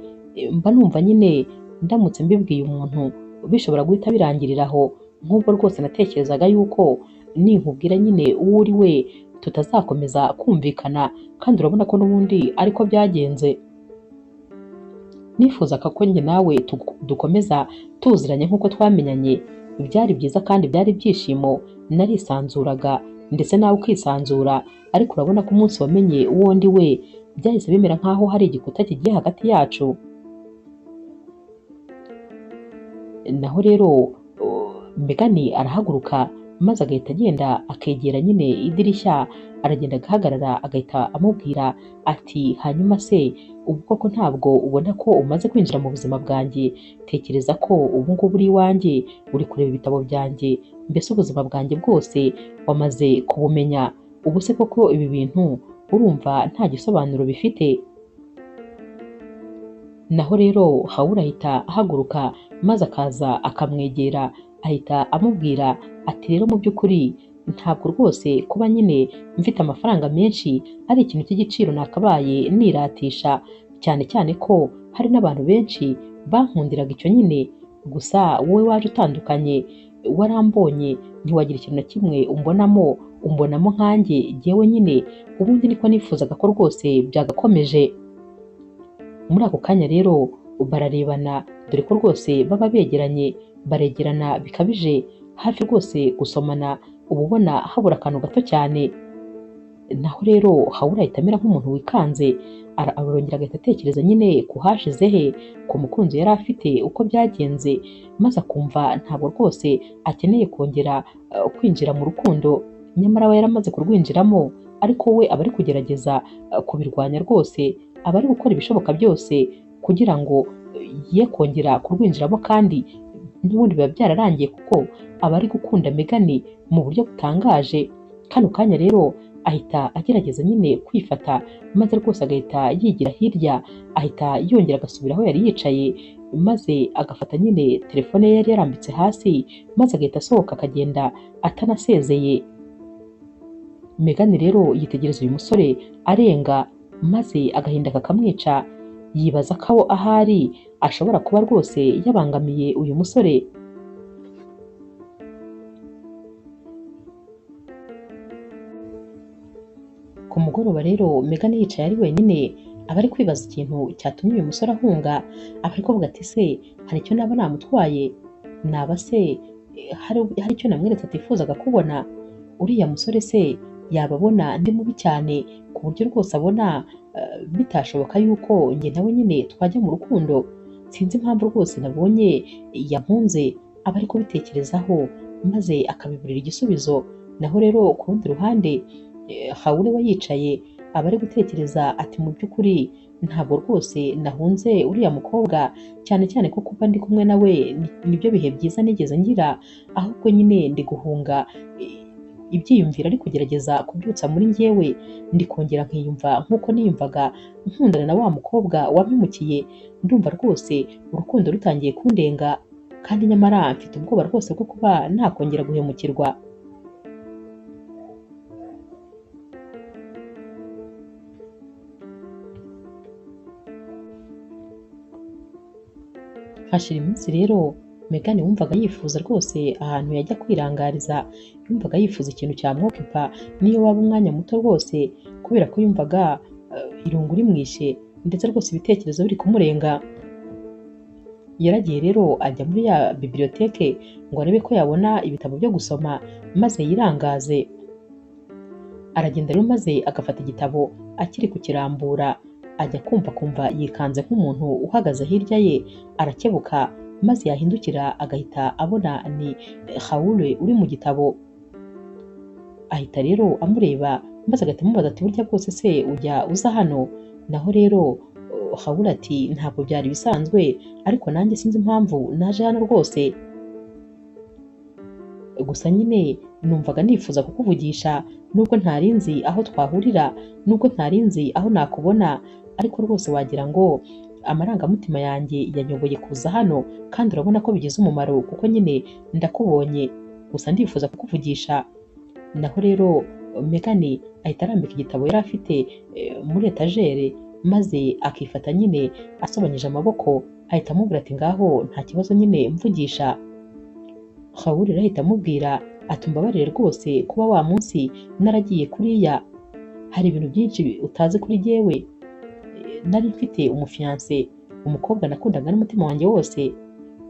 mba numva nyine ndamutse mbibwiye umuntu bishobora guhita birangirira aho, nk'ubwo rwose natekerezaga yuko ninkubwira nyine uwo uri we tutazakomeza kumvikana, kandi urabona ko n'ubundi ariko byagenze. Nifuzaga ko njye nawe dukomeza tuziranye nk'uko twamenyanye, byari byiza kandi byari ibyishimo, narisanzuraga ndetse nawe ukisanzura, ariko urabona ko umunsi wamenye uwo ndi we byahise bimera nk'aho hari igikuta kigiye hagati yacu. Naho rero Megan arahaguruka maze agahita agenda akegera nyine idirishya, aragenda agahagarara agahita amubwira ati hanyuma se Ubu koko ntabwo ubona ko umaze kwinjira mu buzima bwanjye? Tekereza ko ubu ngubu uri iwanjye, uri kureba ibitabo byanjye, mbese ubuzima bwanjye bwose wamaze kubumenya. Ubu se koko ibi bintu urumva nta gisobanuro bifite? Naho rero Raoul ahita ahaguruka maze akaza akamwegera, ahita amubwira ati rero mu by'ukuri ntabwo rwose kuba nyine mfite amafaranga menshi ari ikintu cy'igiciro nakabaye niratisha, cyane cyane ko hari n'abantu benshi bankundiraga icyo nyine, gusa wowe waje utandukanye, warambonye ntiwagira ikintu na kimwe umbonamo, umbonamo nkanjye jyewe nyine, ubundi niko nifuzaga ko rwose byagakomeje. Muri ako kanya rero bararebana, dore ko rwose baba begeranye, baregerana bikabije, hafi rwose gusomana, uba ubona habura akantu gato cyane. Naho rero Raoul ahita amera nk'umuntu wikanze, arongera agahita atekereza nyine ku hashize he, ku mukunzi yari afite, uko byagenze, maze akumva ntabwo rwose akeneye kongera kwinjira mu rukundo, nyamara aba yaramaze kurwinjiramo, ariko we aba ari kugerageza kubirwanya rwose, aba ari gukora ibishoboka byose kugira ngo ye kongera kurwinjiramo, kandi n'ubundi biba byararangiye kuko aba ari gukunda Megan mu buryo butangaje. Kano kanya rero ahita agerageza nyine kwifata, maze rwose agahita yigira hirya, ahita yongera agasubira aho yari yicaye, maze agafata nyine telefone ye yari yarambitse hasi, maze agahita asohoka akagenda atanasezeye. Megan rero yitegereza uyu musore arenga, maze agahinda kakamwica, yibaza ko ahari ashobora kuba rwose yabangamiye uyu musore. Ku mugoroba rero Megan yicaye ari wenyine, aba ari kwibaza ikintu cyatumye uyu musore ahunga, aba ari kuvuga ati se hari icyo naba namutwaye? Naba se hari icyo namweretse atifuzaga kubona? Uriya musore se yaba abona ndi mubi cyane ku buryo rwose abona bitashoboka yuko njye nawe nyine twajya mu rukundo? Sinzi impamvu rwose nabonye yampunze. Aba ari kubitekerezaho maze akabiburira igisubizo. Naho rero ku rundi ruhande Raoul we yicaye aba ari gutekereza ati mu by'ukuri ntabwo rwose nahunze uriya mukobwa, cyane cyane ko kuba ndi kumwe nawe nibyo bihe byiza nigeze ngira, ahubwo nyine ndi guhunga ibyiyumviro ari kugerageza kubyutsa muri njyewe, ndi kongera nkiyumva nk'uko niyumvaga nkundana na wa mukobwa wampemukiye. Ndumva rwose urukundo rutangiye kundenga, kandi nyamara mfite ubwoba rwose bwo kuba nakongera guhemukirwa. Hashira iminsi rero Megan wumvaga yifuza rwose ahantu yajya kwirangariza, yumvaga yifuza ikintu cyamwokipa niyo waba umwanya muto rwose, kubera ko yumvaga irungu rimwishe ndetse rwose ibitekerezo biri kumurenga. Yaragiye rero ajya muri ya biblioteke ngo arebe ko yabona ibitabo byo gusoma maze yirangaze. Aragenda rero maze agafata igitabo akiri kukirambura, ajya kumva yikanze nk'umuntu uhagaze hirya ye, arakebuka maze yahindukira agahita abona ni Raoul uri mu gitabo. Ahita rero amureba maze agahita amubaza ati burya bwose se ujya uza hano? Naho rero Raoul ati ntabwo byari bisanzwe, ariko nanjye sinzi impamvu naje hano rwose, gusa nyine numvaga nifuza kukuvugisha, nubwo ntari nzi aho twahurira, nubwo ntari nzi aho nakubona, ariko rwose wagira ngo amarangamutima yanjye yanyoboye kuza hano, kandi urabona ko bigize umumaro kuko nyine ndakubonye, gusa ndifuza kukuvugisha. Naho rero Megan ahita arambika igitabo yari afite muri etajere, maze akifata nyine asobanyije amaboko, ahita amubwira ati ngaho nta kibazo nyine mvugisha. Raoul rero ahita amubwira ati umbabarire rwose kuba wa munsi naragiye kuriya, hari ibintu byinshi utazi kuri jyewe, nari mfite umufiyanse, umukobwa nakundaga n'umutima wanjye wose,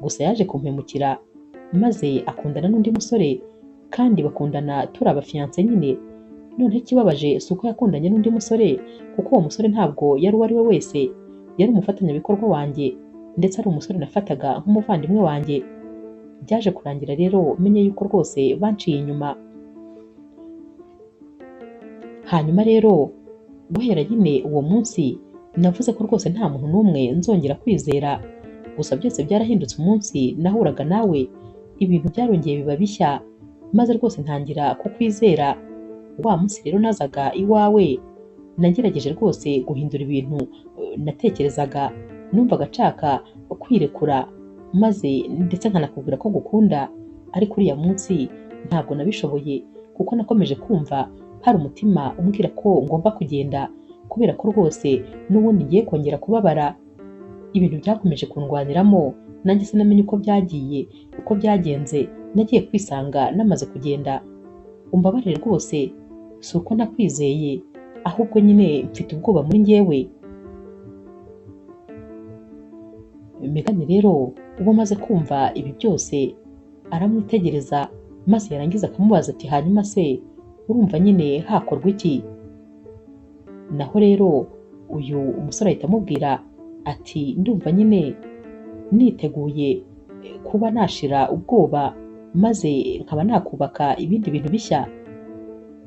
gusa yaje kumpemukira maze akundana n'undi musore, kandi bakundana turi abafiyanse nyine. Noneho ikibabaje si uko yakundanye n'undi musore, kuko uwo musore ntabwo yari uwo ari we wese, yari umufatanyabikorwa wanjye, ndetse ari umusore nafataga nk'umuvandimwe wanjye. Byaje kurangira rero menye yuko rwose banciye inyuma. Hanyuma rero guhera nyine uwo munsi Navuze ko rwose nta muntu n'umwe nzongera kwizera, gusa byose byarahindutse umunsi nahuraga nawe, ibintu byarongeye biba bishya, maze rwose ntangira kukwizera. Wa munsi rero nazaga iwawe, nagerageje rwose guhindura ibintu natekerezaga, numvaga nshaka kwirekura, maze ndetse nkanakubwira ko ngukunda, ariko uriya munsi ntabwo nabishoboye kuko nakomeje kumva hari umutima umbwira ko ngomba kugenda, kubera ko rwose n'ubundi ngiye kongera kubabara. Ibintu byakomeje kundwaniramo, nanjye sinamenye uko byagiye, uko byagenze, nagiye kwisanga namaze kugenda. Umbabarire rwose, si uko nakwizeye, ahubwo nyine mfite ubwoba muri njyewe. Megan rero uba amaze kumva ibi byose aramwitegereza, maze yarangiza akamubaza ati hanyuma se urumva nyine hakorwa iki? Naho rero uyu umusore ahita amubwira ati ndumva nyine niteguye kuba nashira ubwoba, maze nkaba nakubaka ibindi bintu bishya.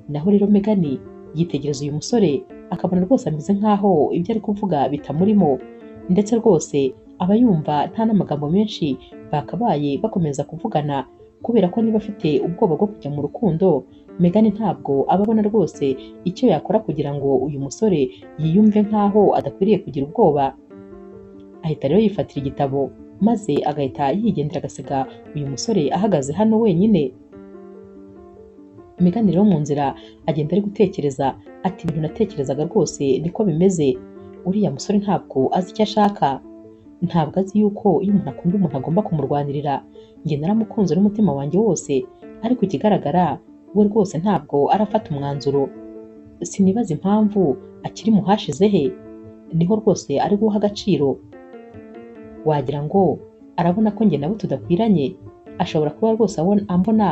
Naho rero Megan yitegereza uyu musore akabona rwose ameze nkaho ibyo ari kuvuga bitamurimo, ndetse rwose aba yumva nta n'amagambo menshi bakabaye bakomeza kuvugana, kubera ko niba afite ubwoba bwo kujya mu rukundo, Megan ntabwo aba abona rwose icyo yakora kugira ngo uyu musore yiyumve nkaho adakwiriye kugira ubwoba. Ahita rero yifatira igitabo maze agahita yigendera agasiga uyu musore ahagaze hano wenyine. Megan rero mu nzira agenda ari gutekereza ati ibintu natekerezaga rwose niko bimeze, uriya musore ntabwo azi icyo ashaka, ntabwo azi yuko iyo umuntu akunda umuntu agomba kumurwanirira. Njye naramukunze n'umutima wanjye wose, ariko ikigaragara we rwose ntabwo arafata umwanzuro. Sinibaza impamvu akiri mu hashize he, niho rwose ari guha agaciro. Wagira ngo arabona ko njye nawe tudakwiranye, ashobora kuba rwose ambona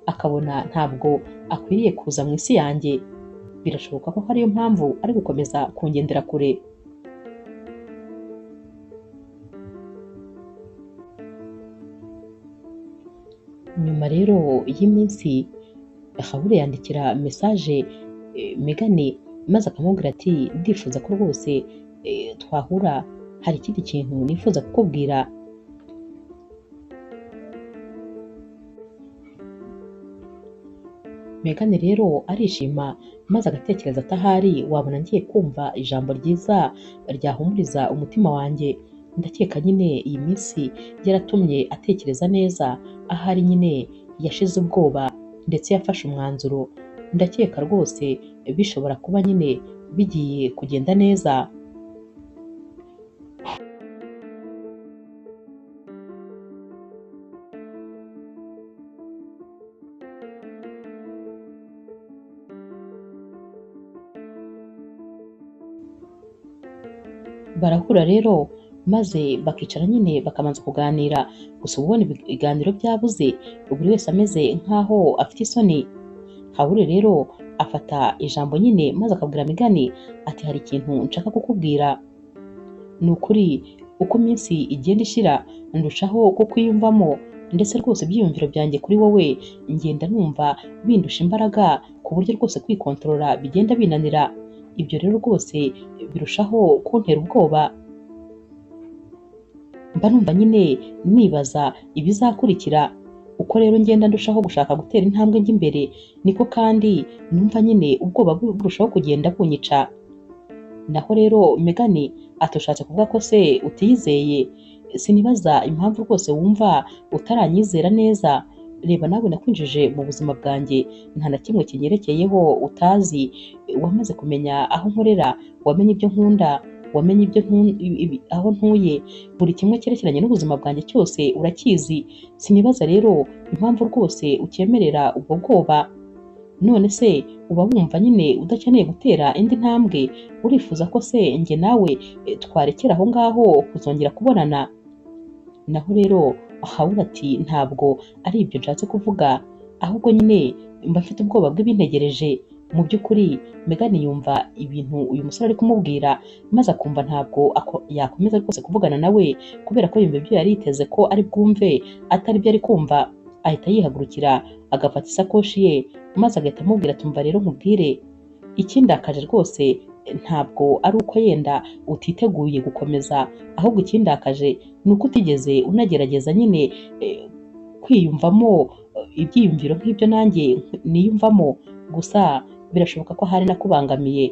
akabona ntabwo akwiriye kuza mu isi yanjye. Birashoboka ko ariyo mpamvu ari gukomeza kungendera kure. Nyuma rero y'iminsi Raoul yandikira message Megan maze akamubwira ati ndifuza ko rwose twahura, hari ikindi kintu nifuza kukubwira. Megan rero arishima maze agatekereza ati ahari wabona ngiye kumva ijambo ryiza ryahumuriza umutima wanjye. Ndakeka nyine iyi minsi yaratumye atekereza neza, ahari nyine yashize ubwoba ndetse yafashe umwanzuro. Ndakeka rwose bishobora kuba nyine bigiye kugenda neza. Barahura rero maze bakicara nyine bakabanza kuganira, gusa ubona ibiganiro byabuze, buri wese ameze nkaho afite isoni. Raoul rero afata ijambo nyine maze akabwira Megan ati hari ikintu nshaka kukubwira. Ni ukuri uko iminsi igenda ishira ndushaho kukwiyumvamo, ndetse rwose ibyiyumviro byanjye kuri wowe ngenda numva bindusha imbaraga, ku buryo rwose kwikontorora bigenda binanira. Ibyo rero rwose birushaho kuntera ubwoba. Mba numva nyine nibaza ibizakurikira. Uko rero ngenda ndushaho gushaka gutera intambwe njya imbere, niko kandi numva nyine ubwoba burushaho kugenda bunyica. Naho rero Megan atushatse kuvuga ko se utiyizeye, sinibaza impamvu rwose wumva utaranyizera neza. Reba nawe nakwinjije mu buzima bwanjye, nta na kimwe kinyerekeyeho utazi. Wamaze kumenya aho nkorera, wamenye ibyo nkunda, wamenye ibyo aho ntuye, buri kimwe cyerekeranye n'ubuzima bwanjye cyose urakizi. Sinibaza rero impamvu rwose ucyemerera ubwo bwoba. None se uba wumva nyine udakeneye gutera indi ntambwe? Urifuza ko se njye nawe twarekera aho ngaho kuzongera kubonana? Naho rero Raoul ati ntabwo ari ibyo nshatse kuvuga, ahubwo nyine mba mfite ubwoba bw'ibintegereje. Mu by'ukuri Megan yumva ibintu uyu musore ari kumubwira, maze akumva ntabwo yakomeza rwose kuvugana nawe, kubera ko yumva ibyo yari yiteze ko ari bwumve atari byo ari kumva. Ahita yihagurukira agafata isakoshi ye, maze agahita amubwira ati umva rero nkubwire, ikindakaje rwose Ntabwo ari uko yenda utiteguye gukomeza, ahubwo ikindakaje ni uko utigeze unagerageza nyine kwiyumvamo ibyiyumviro nk'ibyo nanjye niyumvamo, gusa birashoboka ko ahari nakubangamiye,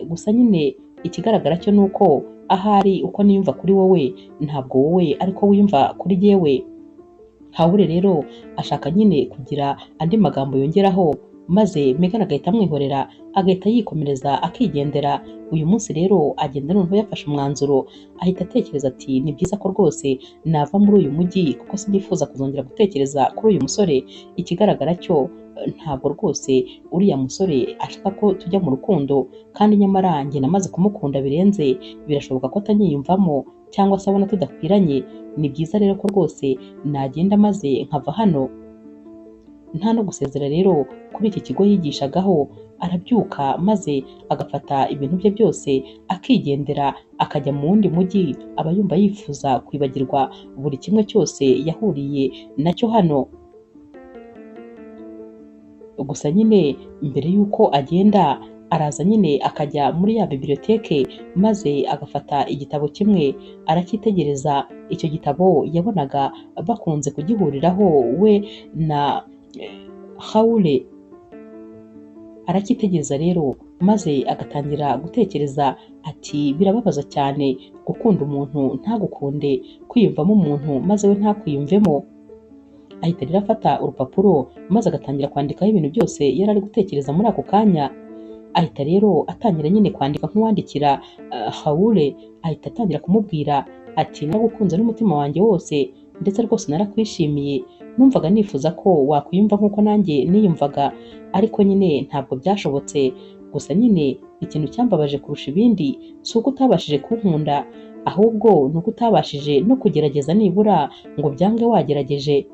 gusa nyine ikigaragara cyo ni uko ahari uko niyumva kuri wowe ntabwo wowe ariko wiyumva kuri jyewe. Hawure rero ashaka nyine kugira andi magambo yongeraho, maze Megan agahita amwihorera, agahita yikomereza akigendera. Uyu munsi rero agenda noneho yafashe umwanzuro, ahita atekereza ati ni byiza ko rwose nava muri uyu mujyi kuko sinifuza kuzongera gutekereza kuri uyu musore. Ikigaragara cyo ntabwo rwose uriya musore ashaka ko tujya mu rukundo, kandi nyamara njye namaze kumukunda birenze, birashoboka ko atanyiyumvamo cyangwa se abona tudakwiranye. Ni byiza rero ko rwose nagenda maze nkava hano. Nta no gusezera rero kuri iki kigo yigishagaho, arabyuka maze agafata ibintu bye byose akigendera, akajya mu wundi mujyi. Aba yumva yifuza kwibagirwa buri kimwe cyose yahuriye nacyo hano. Gusa nyine mbere y'uko agenda araza nyine akajya muri ya bibiliyoteke, maze agafata igitabo kimwe aracyitegereza. Icyo gitabo yabonaga bakunze kugihuriraho we na Hawure. Aracyitegereza rero maze agatangira gutekereza ati birababaza cyane gukunda umuntu ntagukunde, kwiyumvamo umuntu maze we ntakwiyumvemo. Ahita rero afata urupapuro maze agatangira kwandikaho ibintu byose yari ari gutekereza muri ako kanya. Ahita rero atangira nyine kwandika nk'uwandikira Hawure, ahita atangira kumubwira ati naragukunze n'umutima wanjye wose, ndetse rwose narakwishimiye, numvaga nifuza ko wakwiyumva nk'uko nanjye niyumvaga, ariko nyine ntabwo byashobotse. Gusa nyine ikintu cyambabaje kurusha ibindi si uko utabashije kunkunda, ahubwo ni uko utabashije no kugerageza nibura ngo byange wagerageje.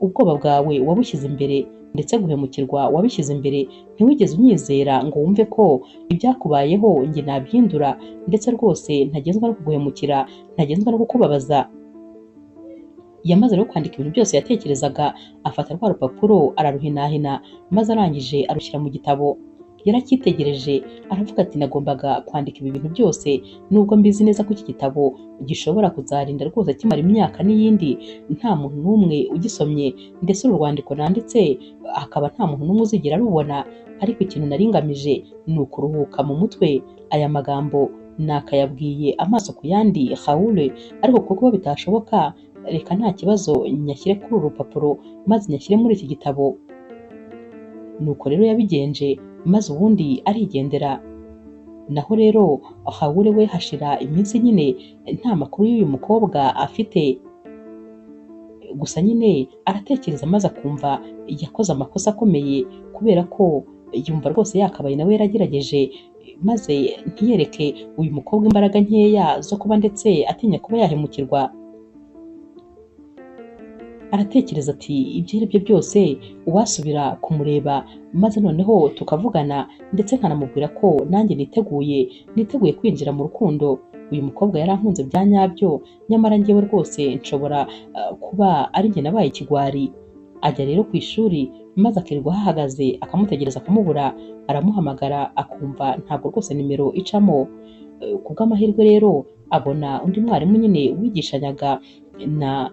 Ubwoba bwawe wabushyize imbere, ndetse guhemukirwa wabishyize imbere, ntiwigeze unyizera ngo wumve ko ibyakubayeho njye nabyindura, ndetse rwose ntagenzwa no kuguhemukira, ntagenzwa no kukubabaza. Yamaze rero kwandika ibintu byose yatekerezaga, afata rwa rupapuro araruhinahina, maze arangije arushyira mu gitabo. Yaracyitegereje aravuga ati nagombaga kwandika ibi bintu byose, nubwo mbizi neza ko iki gitabo gishobora kuzarinda rwose kimara imyaka n'iyindi nta muntu n'umwe ugisomye, ndetse uru rwandiko nanditse akaba nta muntu n'umwe uzigera arubona, ariko ikintu nari ngamije ni ukuruhuka mu mutwe. Aya magambo nakayabwiye amaso ku yandi Hawure, ariko kuko bitashoboka reka nta kibazo nyashyire kuri uru rupapuro maze nyashyire muri iki gitabo. Nuko rero yabigenje, maze ubundi arigendera. Naho rero Hawure we hashira iminsi nyine nta makuru y'uyu mukobwa afite. Gusa nyine aratekereza maze akumva yakoze amakosa akomeye, kubera ko yumva rwose yakabaye nawe yaragerageje maze ntiyereke uyu mukobwa imbaraga nkeya zo kuba ndetse atinya kuba yahemukirwa. Aratekereza ati ibyo ari byo byose uwasubira kumureba maze noneho tukavugana, ndetse nkanamubwira ko nanjye niteguye kwinjira mu rukundo. Uyu mukobwa yarankunze bya nyabyo, nyamara njyewe rwose nshobora kuba ari njye nabaye ikigwari. Ajya rero ku ishuri maze akirirwa ahahagaze akamutegereza akamubura, aramuhamagara akumva ntabwo rwose nimero icamo. Ku bw'amahirwe rero abona undi mwarimu nyine wigishanyaga na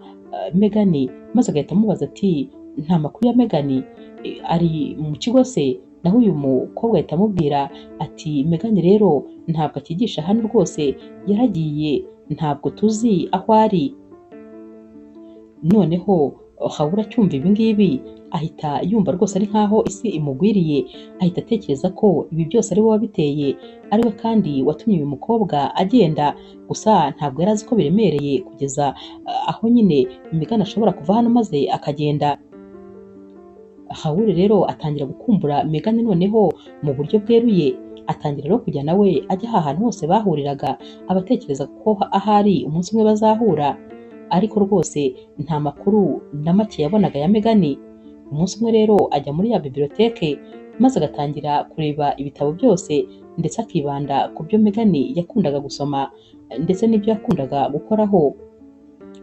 Megan, maze agahita amubaza ati nta makuru ya Megan ari mu kigo se? Naho uyu mukobwa ahita amubwira ati Megan rero ntabwo akigisha hano rwose, yaragiye ntabwo tuzi aho ari. Noneho Hawura acyumva ibi ngibi ahita yumva rwose ari nkaho isi imugwiriye, ahita atekereza ko ibi byose ari we wabiteye, ari we kandi watumye uyu mukobwa agenda. Gusa ntabwo yari azi ko biremereye kugeza aho nyine Megan ashobora kuva hano maze akagenda. Hawure rero atangira gukumbura Megan noneho mu buryo bweruye, atangira rero kujya nawe ajya ahantu hose bahuriraga, abatekereza ko ahari umunsi umwe bazahura, ariko rwose nta makuru na make yabonaga ya Megan. Umunsi umwe rero ajya muri ya bibiliyoteke maze agatangira kureba ibitabo byose, ndetse akibanda ku byo Megan yakundaga gusoma ndetse n'ibyo yakundaga gukoraho.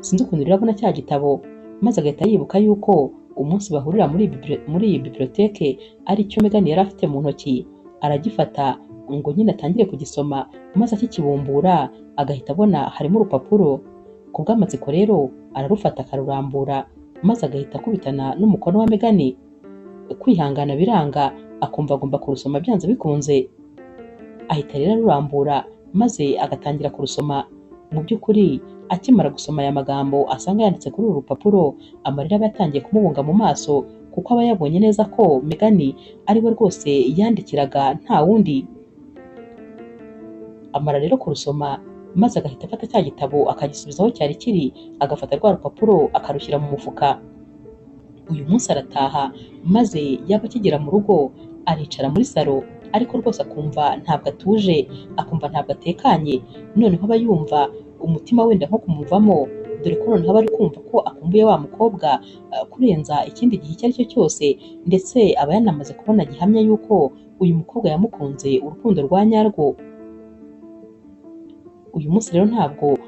Sinzi ukuntu rero abona cya gitabo, maze agahita yibuka yuko umunsi bahurira muri iyi bibiliyoteke ari cyo Megan yari afite mu ntoki, aragifata ngo nyine atangire kugisoma, maze akikibumbura agahita abona harimo urupapuro. Ku bw'amatsiko rero ararufata akarurambura, maze agahita akubitana n'umukono wa Megan. Kwihangana biranga, akumva agomba kurusoma byanze bikunze. Ahita rero arurambura maze agatangira kurusoma. Mu by'ukuri akimara gusoma aya magambo asanga yanditse kuri uru rupapuro, amarira aba yatangiye kumubunga mu maso, kuko aba yabonye neza ko Megan ari we rwose yandikiraga nta wundi. Amara rero kurusoma maze agahita afata cya gitabo akagisubiza aho cyari kiri, agafata rwa rupapuro akarushyira mu mufuka. Uyu munsi arataha, maze yaba akigera mu rugo aricara muri salo, ariko rwose akumva ntabwo atuje, akumva ntabwo atekanye. Noneho aba yumva umutima wenda nko kumuvamo, dore ko noneho aba ari kumva ko akumbuye wa mukobwa kurenza ikindi gihe icyo ari cyo cyose, ndetse aba yanamaze kubona gihamya y'uko uyu mukobwa yamukunze urukundo rwa nyarwo. Uyu munsi rero ntabwo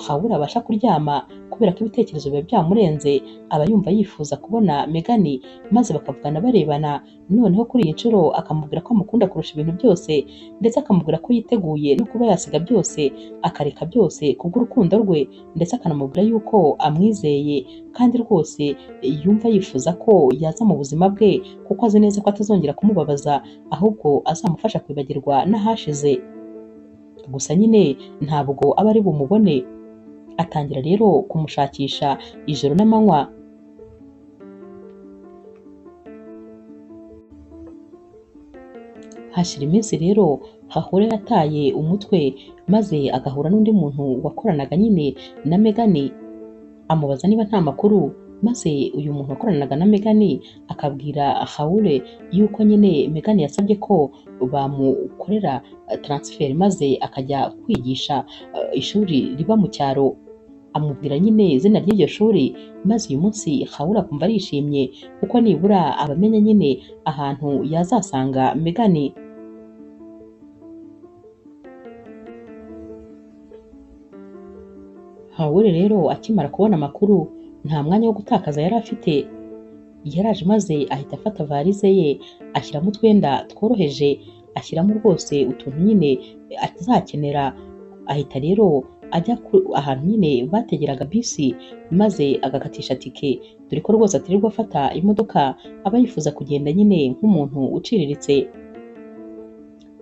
Habura abasha kuryama kubera ko ibitekerezo biba byamurenze, aba yumva yifuza kubona Megan maze bakavugana barebana. Noneho kuri iyi nshuro akamubwira ko amukunda kurusha ibintu byose, ndetse akamubwira ko yiteguye no kuba yasiga byose akareka byose kubw'urukundo rwe, ndetse akanamubwira yuko amwizeye kandi rwose yumva yifuza ko yaza mu buzima bwe, kuko azi neza ko atazongera kumubabaza, ahubwo azamufasha kwibagirwa n'ahashize. Gusa nyine ntabwo aba ari bumubone. Atangira rero kumushakisha ijoro n'amanywa. Hashira iminsi rero Hahore yataye umutwe, maze agahura n'undi muntu wakoranaga nyine na Megan, amubaza niba nta makuru, maze uyu muntu wakoranaga na Megan akabwira Haure yuko nyine Megan yasabye ko bamukorera transfer maze akajya kwigisha ishuri riba mu cyaro. Amubwira nyine izina ry'iryo shuri, maze uyu munsi Haure akumva arishimye kuko nibura abamenya nyine ahantu yazasanga Megan. Haure rero akimara kubona amakuru nta mwanya wo gutakaza yari afite. Yaraje maze ahita afata varize ye, ashyiramo utwenda tworoheje, ashyiramo rwose utuntu nyine azakenera. Ahita rero ajya ahantu nyine bategeraga bisi, maze agakatisha tike, dore ko rwose atirirwa afata imodoka, aba yifuza kugenda nyine nk'umuntu uciriritse.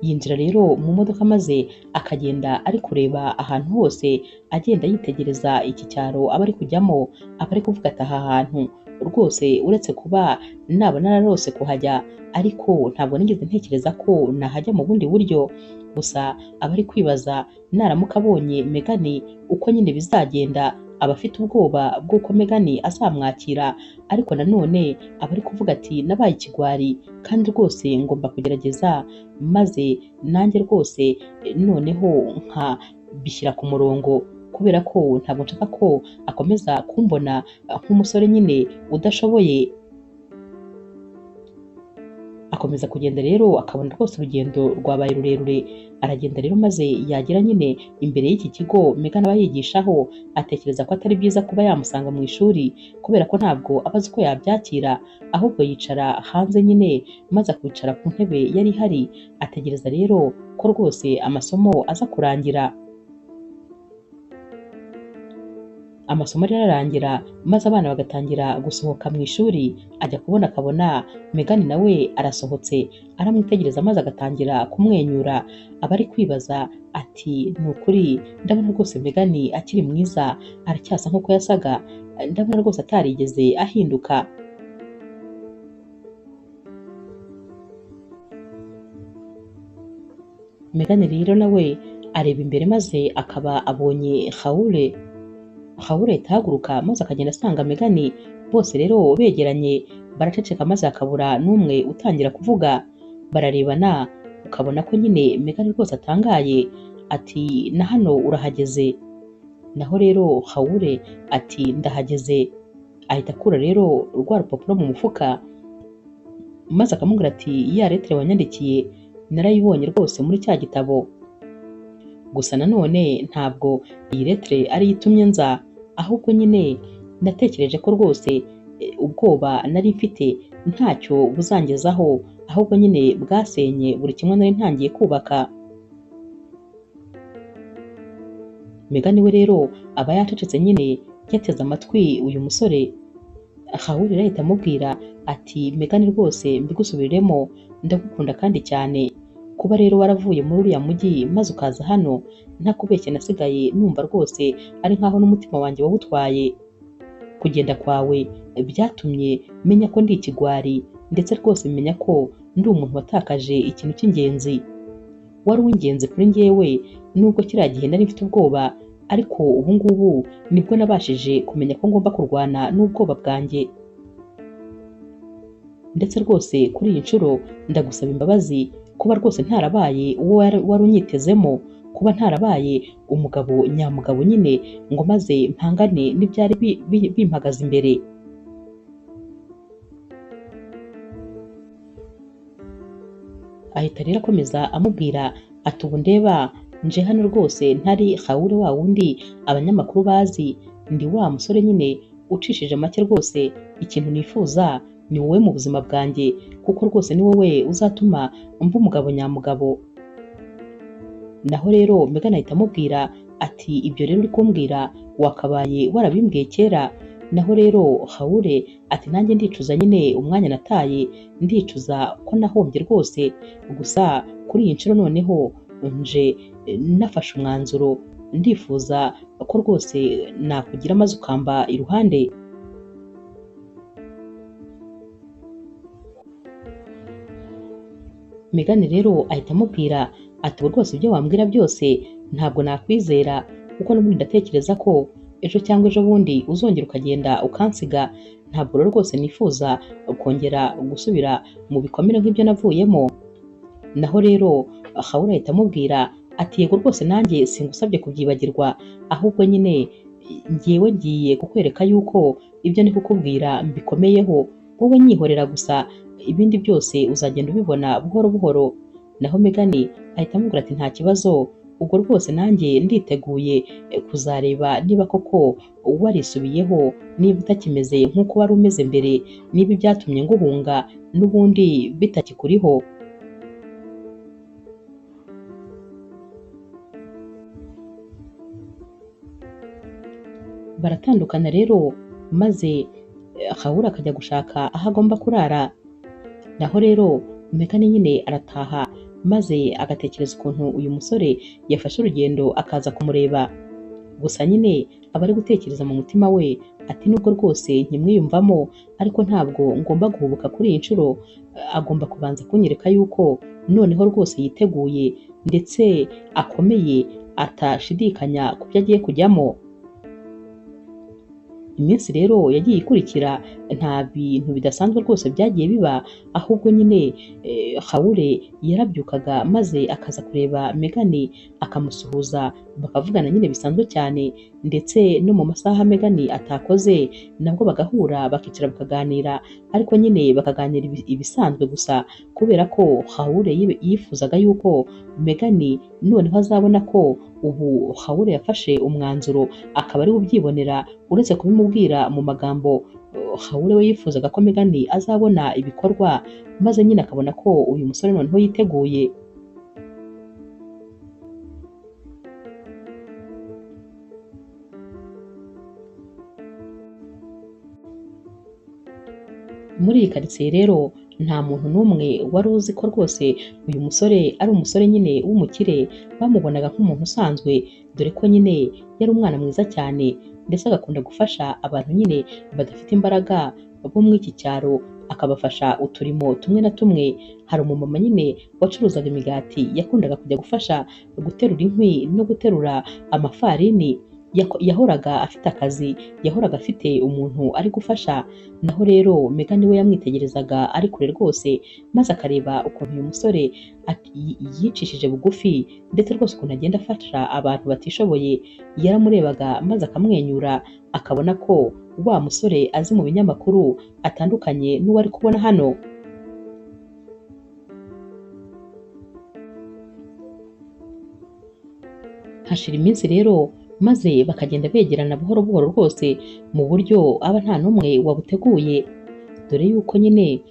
Yinjira rero mu modoka maze akagenda ari kureba ahantu hose, agenda yitegereza iki cyaro aba ari kujyamo, aba ari kuvuga ati aha hantu rwose uretse kuba naba nararose kuhajya, ariko ntabwo nigeze ntekereza ko nahajya mu bundi buryo. Gusa aba ari kwibaza naramuka abonye Megan uko nyine bizagenda, aba afite ubwoba bw'uko Megan azamwakira, ariko nanone aba ari kuvuga ati nabaye ikigwari kandi rwose ngomba kugerageza, maze nanjye rwose noneho nkabishyira ku murongo, kubera ko ntabwo nshaka ko akomeza kumbona nk'umusore nyine udashoboye. Akomeza kugenda rero akabona rwose urugendo rwabaye rurerure. Aragenda rero maze yagera nyine imbere y'iki kigo Megan aba yigishaho, atekereza ko atari byiza kuba yamusanga mu ishuri kubera ko ntabwo aba azi ko yabyakira, ahubwo yicara hanze nyine maze akicara ku ntebe yari ihari, ategereza rero ko rwose amasomo aza kurangira. Amasomo rero ararangira maze abana bagatangira gusohoka mu ishuri, ajya kubona akabona Megan nawe arasohotse, aramwitegereza maze agatangira kumwenyura. Aba ari kwibaza ati ni ukuri ndabona rwose Megan akiri mwiza, aracyasa nk'uko yasaga, ndabona rwose atarigeze ahinduka. Megan rero nawe areba imbere maze akaba abonye Haure. Haure ahita ahaguruka maze akagenda asanga Megan, bose rero begeranye baraceceka maze hakabura n'umwe utangira kuvuga. Bararebana ukabona ko nyine Megan rwose atangaye, ati na hano urahageze? Naho rero Haure ati ndahageze. Ahita akura rero rwa rupapuro mu mufuka maze akamubwira ati ya lettre wanyandikiye narayibonye rwose muri cya gitabo. Gusa nanone ntabwo iyi lettre ari yo itumye nza, ahubwo nyine natekereje ko rwose ubwoba nari mfite ntacyo buzangezaho, ahubwo nyine bwasenye buri kimwe nari ntangiye kubaka. Megan we rero aba yacecetse nyine yateze amatwi uyu musore. Raoul rero ahita amubwira ati Megan rwose mbigusubiriremo, ndagukunda kandi cyane. Kuba rero waravuye muri uriya mujyi maze ukaza hano, ntakubeshye nasigaye numva rwose ari nkaho n'umutima wanjye wawutwaye. Kugenda kwawe byatumye menya ko ndi ikigwari, ndetse rwose menya ko ndi umuntu watakaje ikintu cy'ingenzi. Wari uw'ingenzi kuri njyewe nubwo kiriya gihe nari mfite ubwoba, ariko ubu ngubu nibwo nabashije kumenya ko ngomba kurwana n'ubwoba bwanjye. Ndetse rwose kuri iyi nshuro ndagusaba imbabazi kuba rwose ntarabaye uwo wari unyitezemo, kuba ntarabaye umugabo nyamugabo nyine ngo maze mpangane n'ibyari bimpagaze imbere. Ahita rero akomeza amubwira ati ubu ndeba nje hano rwose ntari Raoul wa wundi abanyamakuru bazi, ndi wa musore nyine ucishije make rwose, ikintu nifuza ni wowe mu buzima bwanjye, kuko rwose ni wowe uzatuma mba umugabo nyamugabo. Naho rero Megan ahita amubwira ati ibyo rero uri kumbwira wakabaye warabimbwiye kera. Naho rero Raoul ati nanjye ndicuza nyine umwanya nataye, ndicuza ko nahombye rwose, gusa kuri iyi nshuro noneho nje nafashe umwanzuro, ndifuza ko rwose nakugira maze ukamba iruhande. Megan rero ahita amubwira ati ubu rwose ibyo wambwira byose ntabwo nakwizera, kuko n'ubundi ndatekereza ko ejo cyangwa ejo bundi uzongera ukagenda ukansiga, ntabwo rero rwose nifuza kongera gusubira mu bikomere nk'ibyo navuyemo. Naho rero Raoul ahita amubwira ati yego rwose nanjye singusabye kubyibagirwa, ahubwo nyine njyewe ngiye kukwereka yuko ibyo ndi kukubwira mbikomeyeho, wowe nyihorera gusa, ibindi byose uzagenda ubibona buhoro buhoro. Naho Megan ahita amubwira ati nta kibazo, ubwo rwose nanjye nditeguye kuzareba niba koko warisubiyeho, niba utakimeze nk'uko wari umeze mbere, niba ibyatumye nguhunga n'ubundi bitakikuriho. Baratandukana rero maze Raoul akajya gushaka aho agomba kurara. Naho rero Megan nyine arataha maze agatekereza ukuntu uyu musore yafashe urugendo akaza kumureba. Gusa nyine aba ari gutekereza mu mutima we ati nubwo rwose nkimwiyumvamo, ariko ntabwo ngomba guhubuka kuri iyi nshuro, agomba kubanza kunyereka yuko noneho rwose yiteguye ndetse akomeye, atashidikanya ku byo agiye kujyamo. Iminsi rero yagiye ikurikira nta bintu bidasanzwe rwose byagiye biba, ahubwo nyine Raoul yarabyukaga maze akaza kureba Megan akamusuhuza, bakavugana nyine bisanzwe cyane, ndetse no mu masaha Megan atakoze nabwo bagahura bakicara bakaganira, ariko nyine bakaganira ibisanzwe gusa, kubera ko Raoul yifuzaga yuko Megan noneho azabona ko ubu Raoul yafashe umwanzuro akaba ari we ubyibonera, uretse kubimubwira mu magambo. Raoul we yifuzaga ko Megan azabona ibikorwa maze nyine akabona ko uyu musore noneho yiteguye. Muri iyi karitsiye rero nta muntu n'umwe wari uzi ko rwose uyu musore ari umusore nyine w'umukire, bamubonaga nk'umuntu usanzwe, dore ko nyine yari umwana mwiza cyane, ndetse agakunda gufasha abantu nyine badafite imbaraga bo muri iki cyaro, akabafasha uturimo tumwe na tumwe. Hari umumama nyine wacuruzaga imigati yakundaga kujya gufasha guterura inkwi no guterura amafarini, yahoraga afite akazi, yahoraga afite umuntu ari gufasha. Naho rero Megan we yamwitegerezaga ari kure rwose, maze akareba ukuntu uyu musore yicishije bugufi, ndetse rwose ukuntu agenda afasha abantu batishoboye. Yaramurebaga maze akamwenyura, akabona ko wa musore azi mu binyamakuru atandukanye n'uwo ari kubona hano. Hashira iminsi rero maze bakagenda begerana buhoro buhoro rwose mu buryo aba nta n'umwe wabuteguye, Dore yuko nyine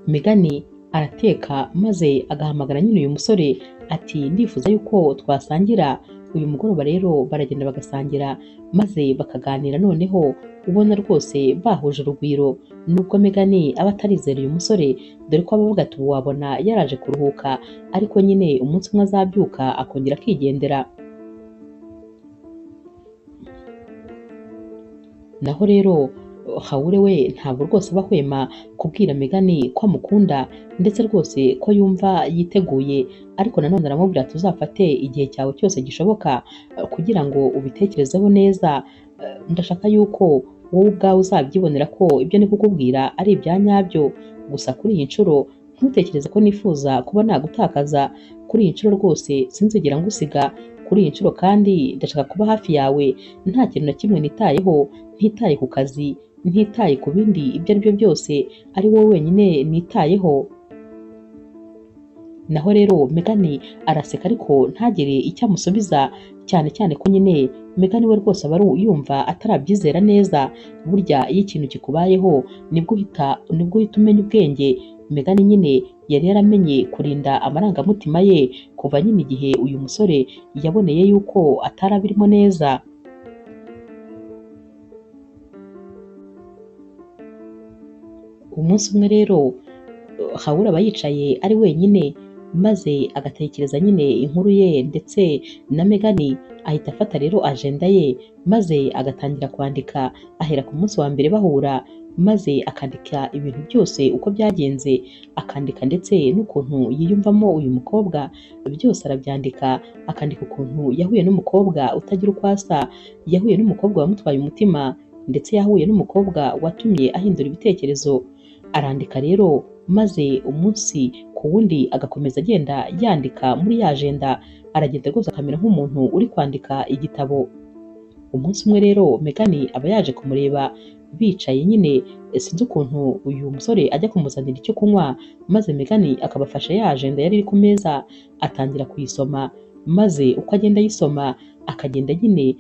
Megan arateka maze agahamagara nyine uyu musore ati ndifuza yuko twasangira uyu mugoroba. Rero baragenda bagasangira maze bakaganira, noneho ubona rwose bahuje urugwiro, nubwo Megan aba atarizera uyu musore, dore ko aba avuga ati ubu wabona yaraje kuruhuka, ariko nyine umunsi umwe azabyuka akongera akigendera. Naho rero Raoul we ntabwo rwose aba ahwema kubwira Megan ko amukunda ndetse rwose ko yumva yiteguye, ariko nanone aramubwira ati uzafate igihe cyawe cyose gishoboka kugira ngo ubitekerezeho neza, ndashaka yuko wowe ubwawe uzabyibonera ko ibyo ndi kukubwira ari ibya nyabyo. Gusa kuri iyi nshuro ntutekereze ko nifuza kuba nagutakaza, kuri iyi nshuro rwose sinzigera ngusiga, kuri iyi nshuro kandi ndashaka kuba hafi yawe nta kintu na kimwe nitayeho, ntitaye ku kazi, ntitaye ku bindi ibyo ari byo byose, ari wowe wenyine nitayeho. Naho rero Megan araseka ariko ntagire icyo amusubiza, cyane cyane ko nyine Megan we rwose aba yumva atarabyizera neza. Burya iyo ikintu kikubayeho nibwo uhita umenya ubwenge. Megan nyine yari yaramenye kurinda amarangamutima ye kuva nyine igihe uyu musore yaboneye yuko atari abirimo neza. Umunsi umwe rero Raoul aba yicaye ari wenyine maze agatekereza nyine inkuru ye ndetse na Megan, ahita afata rero agenda ye maze agatangira kwandika, ahera ku munsi wa mbere bahura, maze akandika ibintu byose uko byagenze, akandika ndetse n'ukuntu yiyumvamo uyu mukobwa, byose arabyandika, akandika ukuntu yahuye n'umukobwa utagira uko asa, yahuye n'umukobwa wamutwaye umutima, ndetse yahuye n'umukobwa watumye ahindura ibitekerezo. Arandika rero maze umunsi ku wundi agakomeza agenda yandika muri ya agenda, aragenda rwose akamera nk'umuntu uri kwandika igitabo. Umunsi umwe rero Megan aba yaje kumureba bicaye nyine, sinzi ukuntu uyu musore ajya kumuzanira icyo kunywa, maze Megan akabafasha ya agenda yari iri ku meza, atangira kuyisoma, maze uko agenda ayisoma akagenda nyine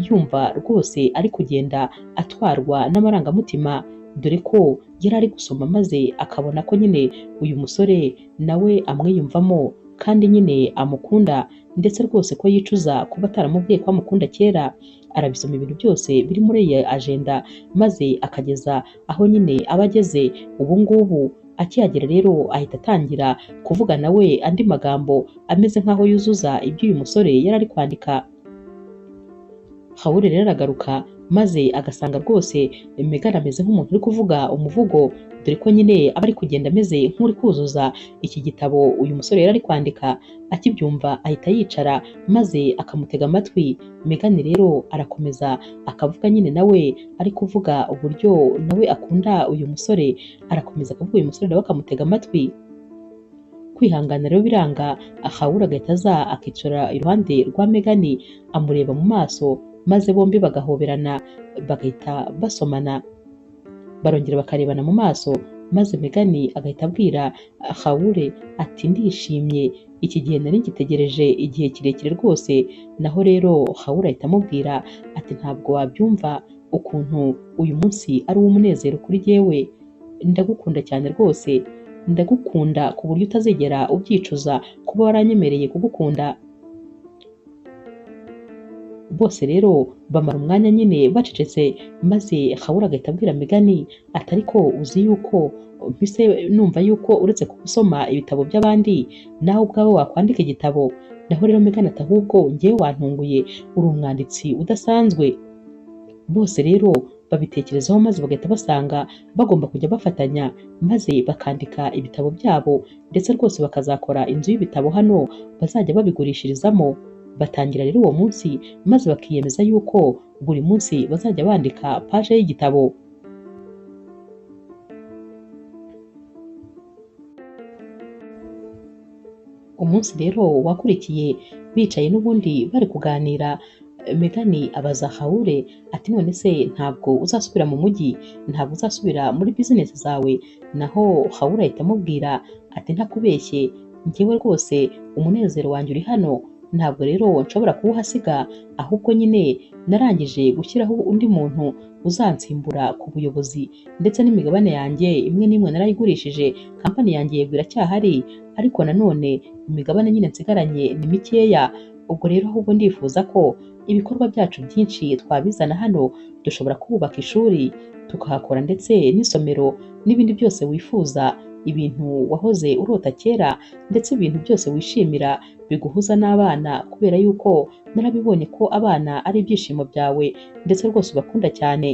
yumva rwose ari kugenda atwarwa n'amarangamutima, dore ko yari ari gusoma maze akabona ko nyine uyu musore nawe amwiyumvamo kandi nyine amukunda, ndetse rwose ko yicuza kuba ataramubwiye ko amukunda kera. Arabisoma ibintu byose biri muri iyi agenda maze akageza aho nyine aba ageze ubu ngubu. Akihagera rero ahita atangira kuvuga nawe andi magambo ameze nk'aho yuzuza ibyo uyu musore yari ari kwandika. Raoul rero aragaruka maze agasanga rwose Megan ameze nk'umuntu uri kuvuga umuvugo, dore ko nyine aba ari kugenda ameze nk'uri kuzuza iki gitabo uyu musore yari ari kwandika. Akibyumva ahita yicara maze akamutega amatwi. Megan rero arakomeza akavuga nyine nawe ari kuvuga uburyo nawe akunda uyu musore, arakomeza akavuga uyu musore nawe akamutega amatwi. Kwihangana rero biranga, Raoul agahita aza akicara iruhande rwa Megan, amureba mu maso, maze bombi bagahoberana bagahita basomana, barongera bakarebana mu maso, maze Megan agahita abwira Raoul ati ndishimye, iki gihe nari ngitegereje igihe kirekire rwose. Naho rero Raoul ahita amubwira ati ntabwo wabyumva ukuntu uyu munsi ari uw'umunezero kuri jyewe, ndagukunda cyane rwose, ndagukunda ku buryo utazigera ubyicuza kuba waranyemereye kugukunda. Bose rero bamara umwanya nyine bacecetse, maze Raoul agahita abwira Megan ati ariko uzi yuko mpise numva yuko uretse gusoma ibitabo by'abandi nawe ubwawe wakwandika igitabo. Naho rero Megan ati ahubwo njyewe wantunguye, uri umwanditsi udasanzwe. Bose rero babitekerezaho maze bagahita basanga bagomba kujya bafatanya maze bakandika ibitabo byabo, ndetse rwose bakazakora inzu y'ibitabo hano bazajya babigurishirizamo. Batangira rero uwo munsi maze bakiyemeza yuko buri munsi bazajya bandika paje y'igitabo. Umunsi rero wakurikiye bicaye n'ubundi bari kuganira, Megan abaza Raoul ati none se ntabwo uzasubira mu mujyi, ntabwo uzasubira muri bizinesi zawe? Naho Raoul ahita amubwira ati ntakubeshye, njyewe rwose umunezero wanjye uri hano, Ntabwo rero nshobora kuwuhasiga, ahubwo nyine narangije gushyiraho undi muntu uzansimbura ku buyobozi, ndetse n'imigabane yanjye imwe n'imwe narayigurishije, kampani yanjye yego iracyahari, ariko nanone imigabane nyine nsigaranye ni mikeya. Ubwo rero ahubwo ndifuza ko ibikorwa byacu byinshi twabizana hano, dushobora kubaka ishuri tukahakora ndetse n'isomero n'ibindi byose wifuza, ibintu wahoze urota kera ndetse ibintu byose wishimira biguhuza n'abana, kubera yuko narabibonye ko abana ari ibyishimo byawe ndetse rwose ubakunda cyane.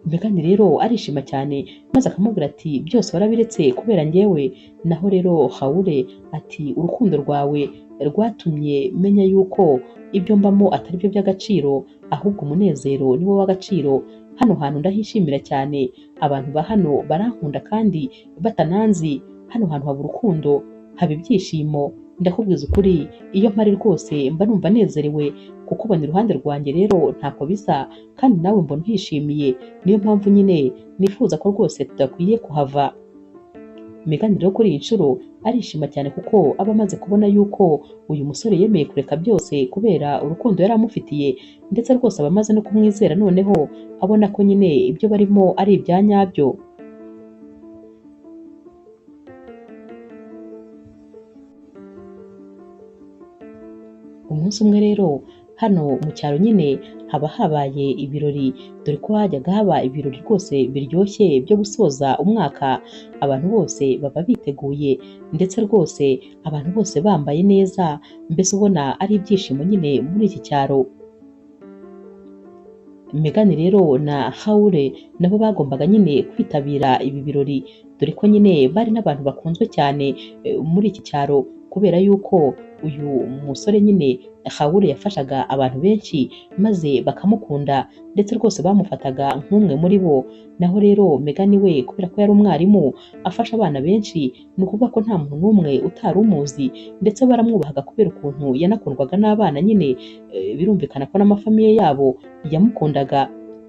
Megan rero arishima cyane maze akamubwira ati byose warabiretse kubera njyewe. Naho rero Haule ati urukundo rwawe rwatumye menya yuko ibyo mbamo atari byo by'agaciro, ahubwo umunezero ni wo w'agaciro. Hano hantu ndahishimira cyane, abantu ba hano barankunda kandi batananzi. Hano hantu haba urukundo, haba ibyishimo, ndakubwiza ukuri iyo mpari rwose mba numva nezerewe kukubona iruhande rwanjye rero ntako bisa, kandi nawe mbona uhishimiye, niyo mpamvu nyine nifuza ko rwose tudakwiye kuhava. Megan rero kuri iyi nshuro arishima cyane kuko aba amaze kubona yuko uyu musore yemeye kureka byose kubera urukundo yari amufitiye, ndetse rwose aba amaze no kumwizera, noneho abona ko nyine ibyo barimo ari ibya nyabyo. Umunsi umwe rero hano mu cyaro nyine haba habaye ibirori, dore ko hajyaga haba ibirori rwose biryoshye byo gusoza umwaka, abantu bose baba biteguye ndetse rwose abantu bose bambaye neza, mbese ubona ari ibyishimo nyine muri iki cyaro. Megan rero na Haule nabo bagombaga nyine kwitabira ibi birori, dore ko nyine bari n'abantu bakunzwe cyane muri iki cyaro, kubera yuko uyu musore nyine Haule yafashaga abantu benshi maze bakamukunda, ndetse rwose bamufataga nk'umwe muri bo. Naho rero Megan we kubera ko yari umwarimu afasha abana benshi, ni ukuvuga ko nta muntu n'umwe utari umuzi, ndetse baramwubahaga kubera ukuntu yanakundwaga n'abana nyine, birumvikana ko n'amafamiye yabo yamukundaga.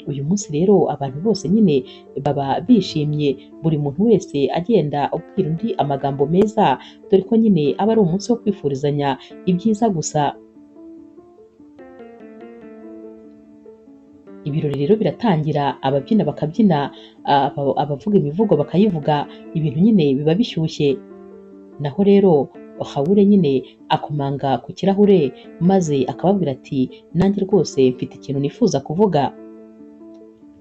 Uyu munsi rero abantu bose nyine baba bishimye, buri muntu wese agenda abwira undi amagambo meza, dore ko nyine aba ari umunsi wo kwifurizanya ibyiza gusa. Ibirori rero biratangira, ababyina bakabyina, abavuga imivugo bakayivuga, ibintu nyine biba bishyushye. Naho rero Haule nyine akomanga ku kirahure maze akababwira ati nanjye rwose mfite ikintu nifuza kuvuga.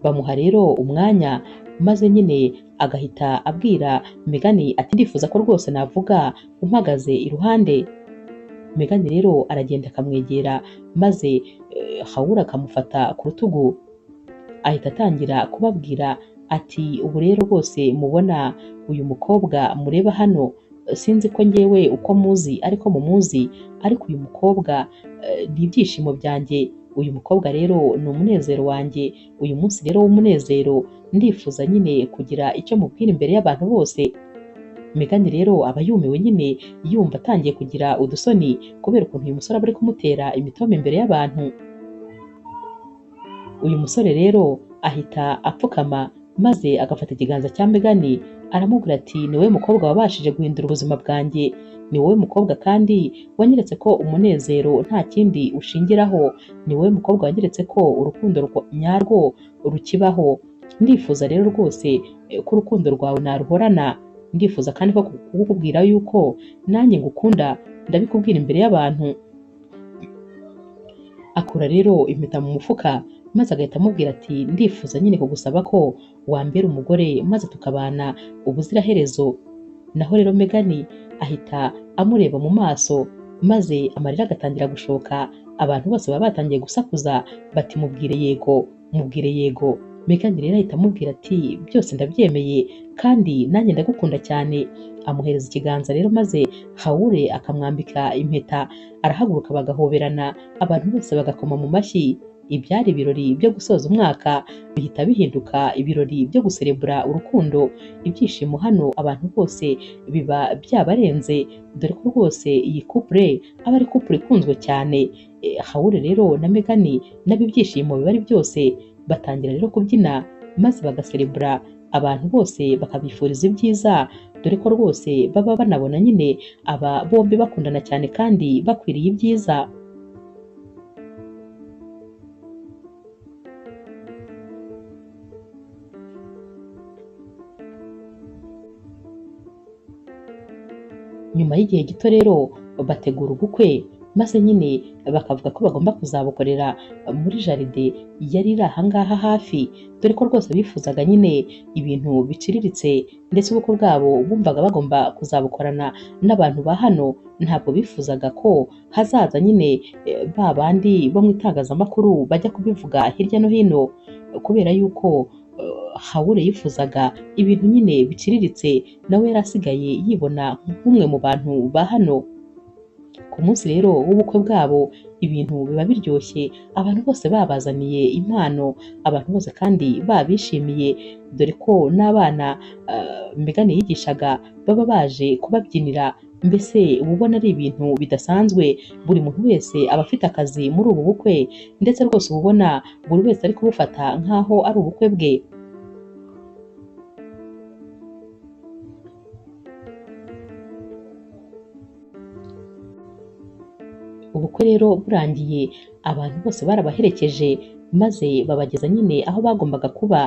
Bamuha rero umwanya maze nyine agahita abwira Megan ati ndifuza ko rwose navuga umpagaze iruhande. Megan rero aragenda akamwegera maze Haule akamufata ku rutugu, ahita atangira kubabwira ati ubu rero rwose mubona uyu mukobwa mureba hano, sinzi ko njyewe uko muzi ariko mumuzi, ariko uyu mukobwa ni ibyishimo byanjye, uyu mukobwa rero ni umunezero wanjye, uyu munsi rero w'umunezero ndifuza nyine kugira icyo mubwira imbere y'abantu bose. Megan rero aba yumiwe nyine, yumva atangiye kugira udusoni kubera ukuntu uyu musore aba ari kumutera imitoma imbere y'abantu. Uyu musore rero ahita apfukama maze agafata ikiganza cya Megan aramubwira ati ni wowe mukobwa wabashije guhindura ubuzima bwanjye, ni wowe mukobwa kandi wanyeretse ko umunezero nta kindi ushingiraho, ni wowe mukobwa wanyeretse ko urukundo nyarwo rukibaho. Ndifuza rero rwose ko urukundo rwawe naruhorana, ndifuza kandi ko kukubwira yuko nanjye ngukunda, ndabikubwira imbere y'abantu. Akura rero impeta mu mufuka maze agahita amubwira ati ndifuza nyine kugusaba ko wambera umugore maze tukabana ubuziraherezo. Naho rero Megan ahita amureba mu maso maze amarira agatangira gushoka, abantu bose baba batangiye gusakuza bati mubwire yego, mubwire yego. Megan rero ahita amubwira ati byose ndabyemeye kandi nanjye ndagukunda cyane. Amuhereza ikiganza rero maze Haule akamwambika impeta, arahaguruka bagahoberana, abantu bose bagakoma mu mashyi. Ibyari ibirori byo gusoza umwaka bihita bihinduka ibirori byo guserebura urukundo. Ibyishimo hano abantu bose biba byabarenze, dore ko rwose iyi couple aba ari couple ikunzwe cyane. Haule rero na Megan nabo ibyishimo biba ari byose, batangira rero kubyina maze bagaserebura, Abantu bose bakabifuriza ibyiza, dore ko rwose baba banabona nyine aba bombi bakundana cyane kandi bakwiriye ibyiza. Nyuma y'igihe gito rero bategura ubukwe, maze nyine bakavuga ko bagomba kuzabukorera muri jaride yari iri aha ngaha hafi, dore ko rwose bifuzaga nyine ibintu biciriritse, ndetse ubukwe bwabo bumvaga bagomba kuzabukorana n'abantu ba hano, ntabwo bifuzaga ko hazaza nyine ba bandi bo mu itangazamakuru bajya kubivuga hirya no hino, kubera yuko Hawure yifuzaga ibintu nyine biciriritse, nawe yari asigaye yibona nk'umwe mu bantu ba hano. Ku munsi rero w'ubukwe bwabo ibintu biba biryoshye, abantu bose babazaniye impano, abantu bose kandi babishimiye, dore ko n'abana Megan yigishaga baba baje kubabyinira, mbese uba ubona ari ibintu bidasanzwe, buri muntu wese aba afite akazi muri ubu bukwe, ndetse rwose uba ubona buri wese ari kubufata nk'aho ari ubukwe bwe. Ubukwe rero burangiye abantu bose barabaherekeje, maze babageza nyine aho bagombaga kuba,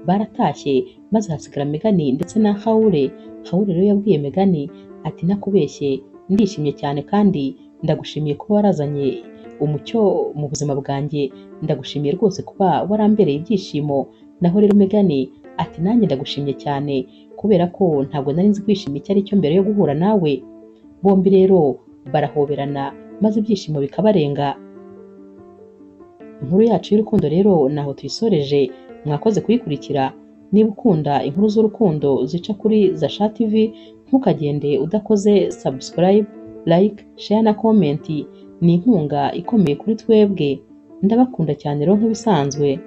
baratashye maze hasigara Megan ndetse na Hawure. Hawure rero yabwiye Megan ati nakubeshye, ndishimye cyane kandi ndagushimiye kuba warazanye umucyo mu buzima bwanjye, ndagushimiye rwose kuba warambereye ibyishimo. Naho rero Megan ati nanjye ndagushimye cyane kubera ko ntabwo nari nzi kwishima icyo ari cyo mbere yo guhura nawe. Bombi rero barahoberana maze ibyishimo bikabarenga. Inkuru yacu y'urukundo rero naho tuyisoreje, mwakoze kuyikurikira. Niba ukunda inkuru z'urukundo zica kuri Zasha TV, ntukagende udakoze subscribe, like, share na comment. Ni inkunga ikomeye kuri twebwe. Ndabakunda cyane rero nk'ibisanzwe.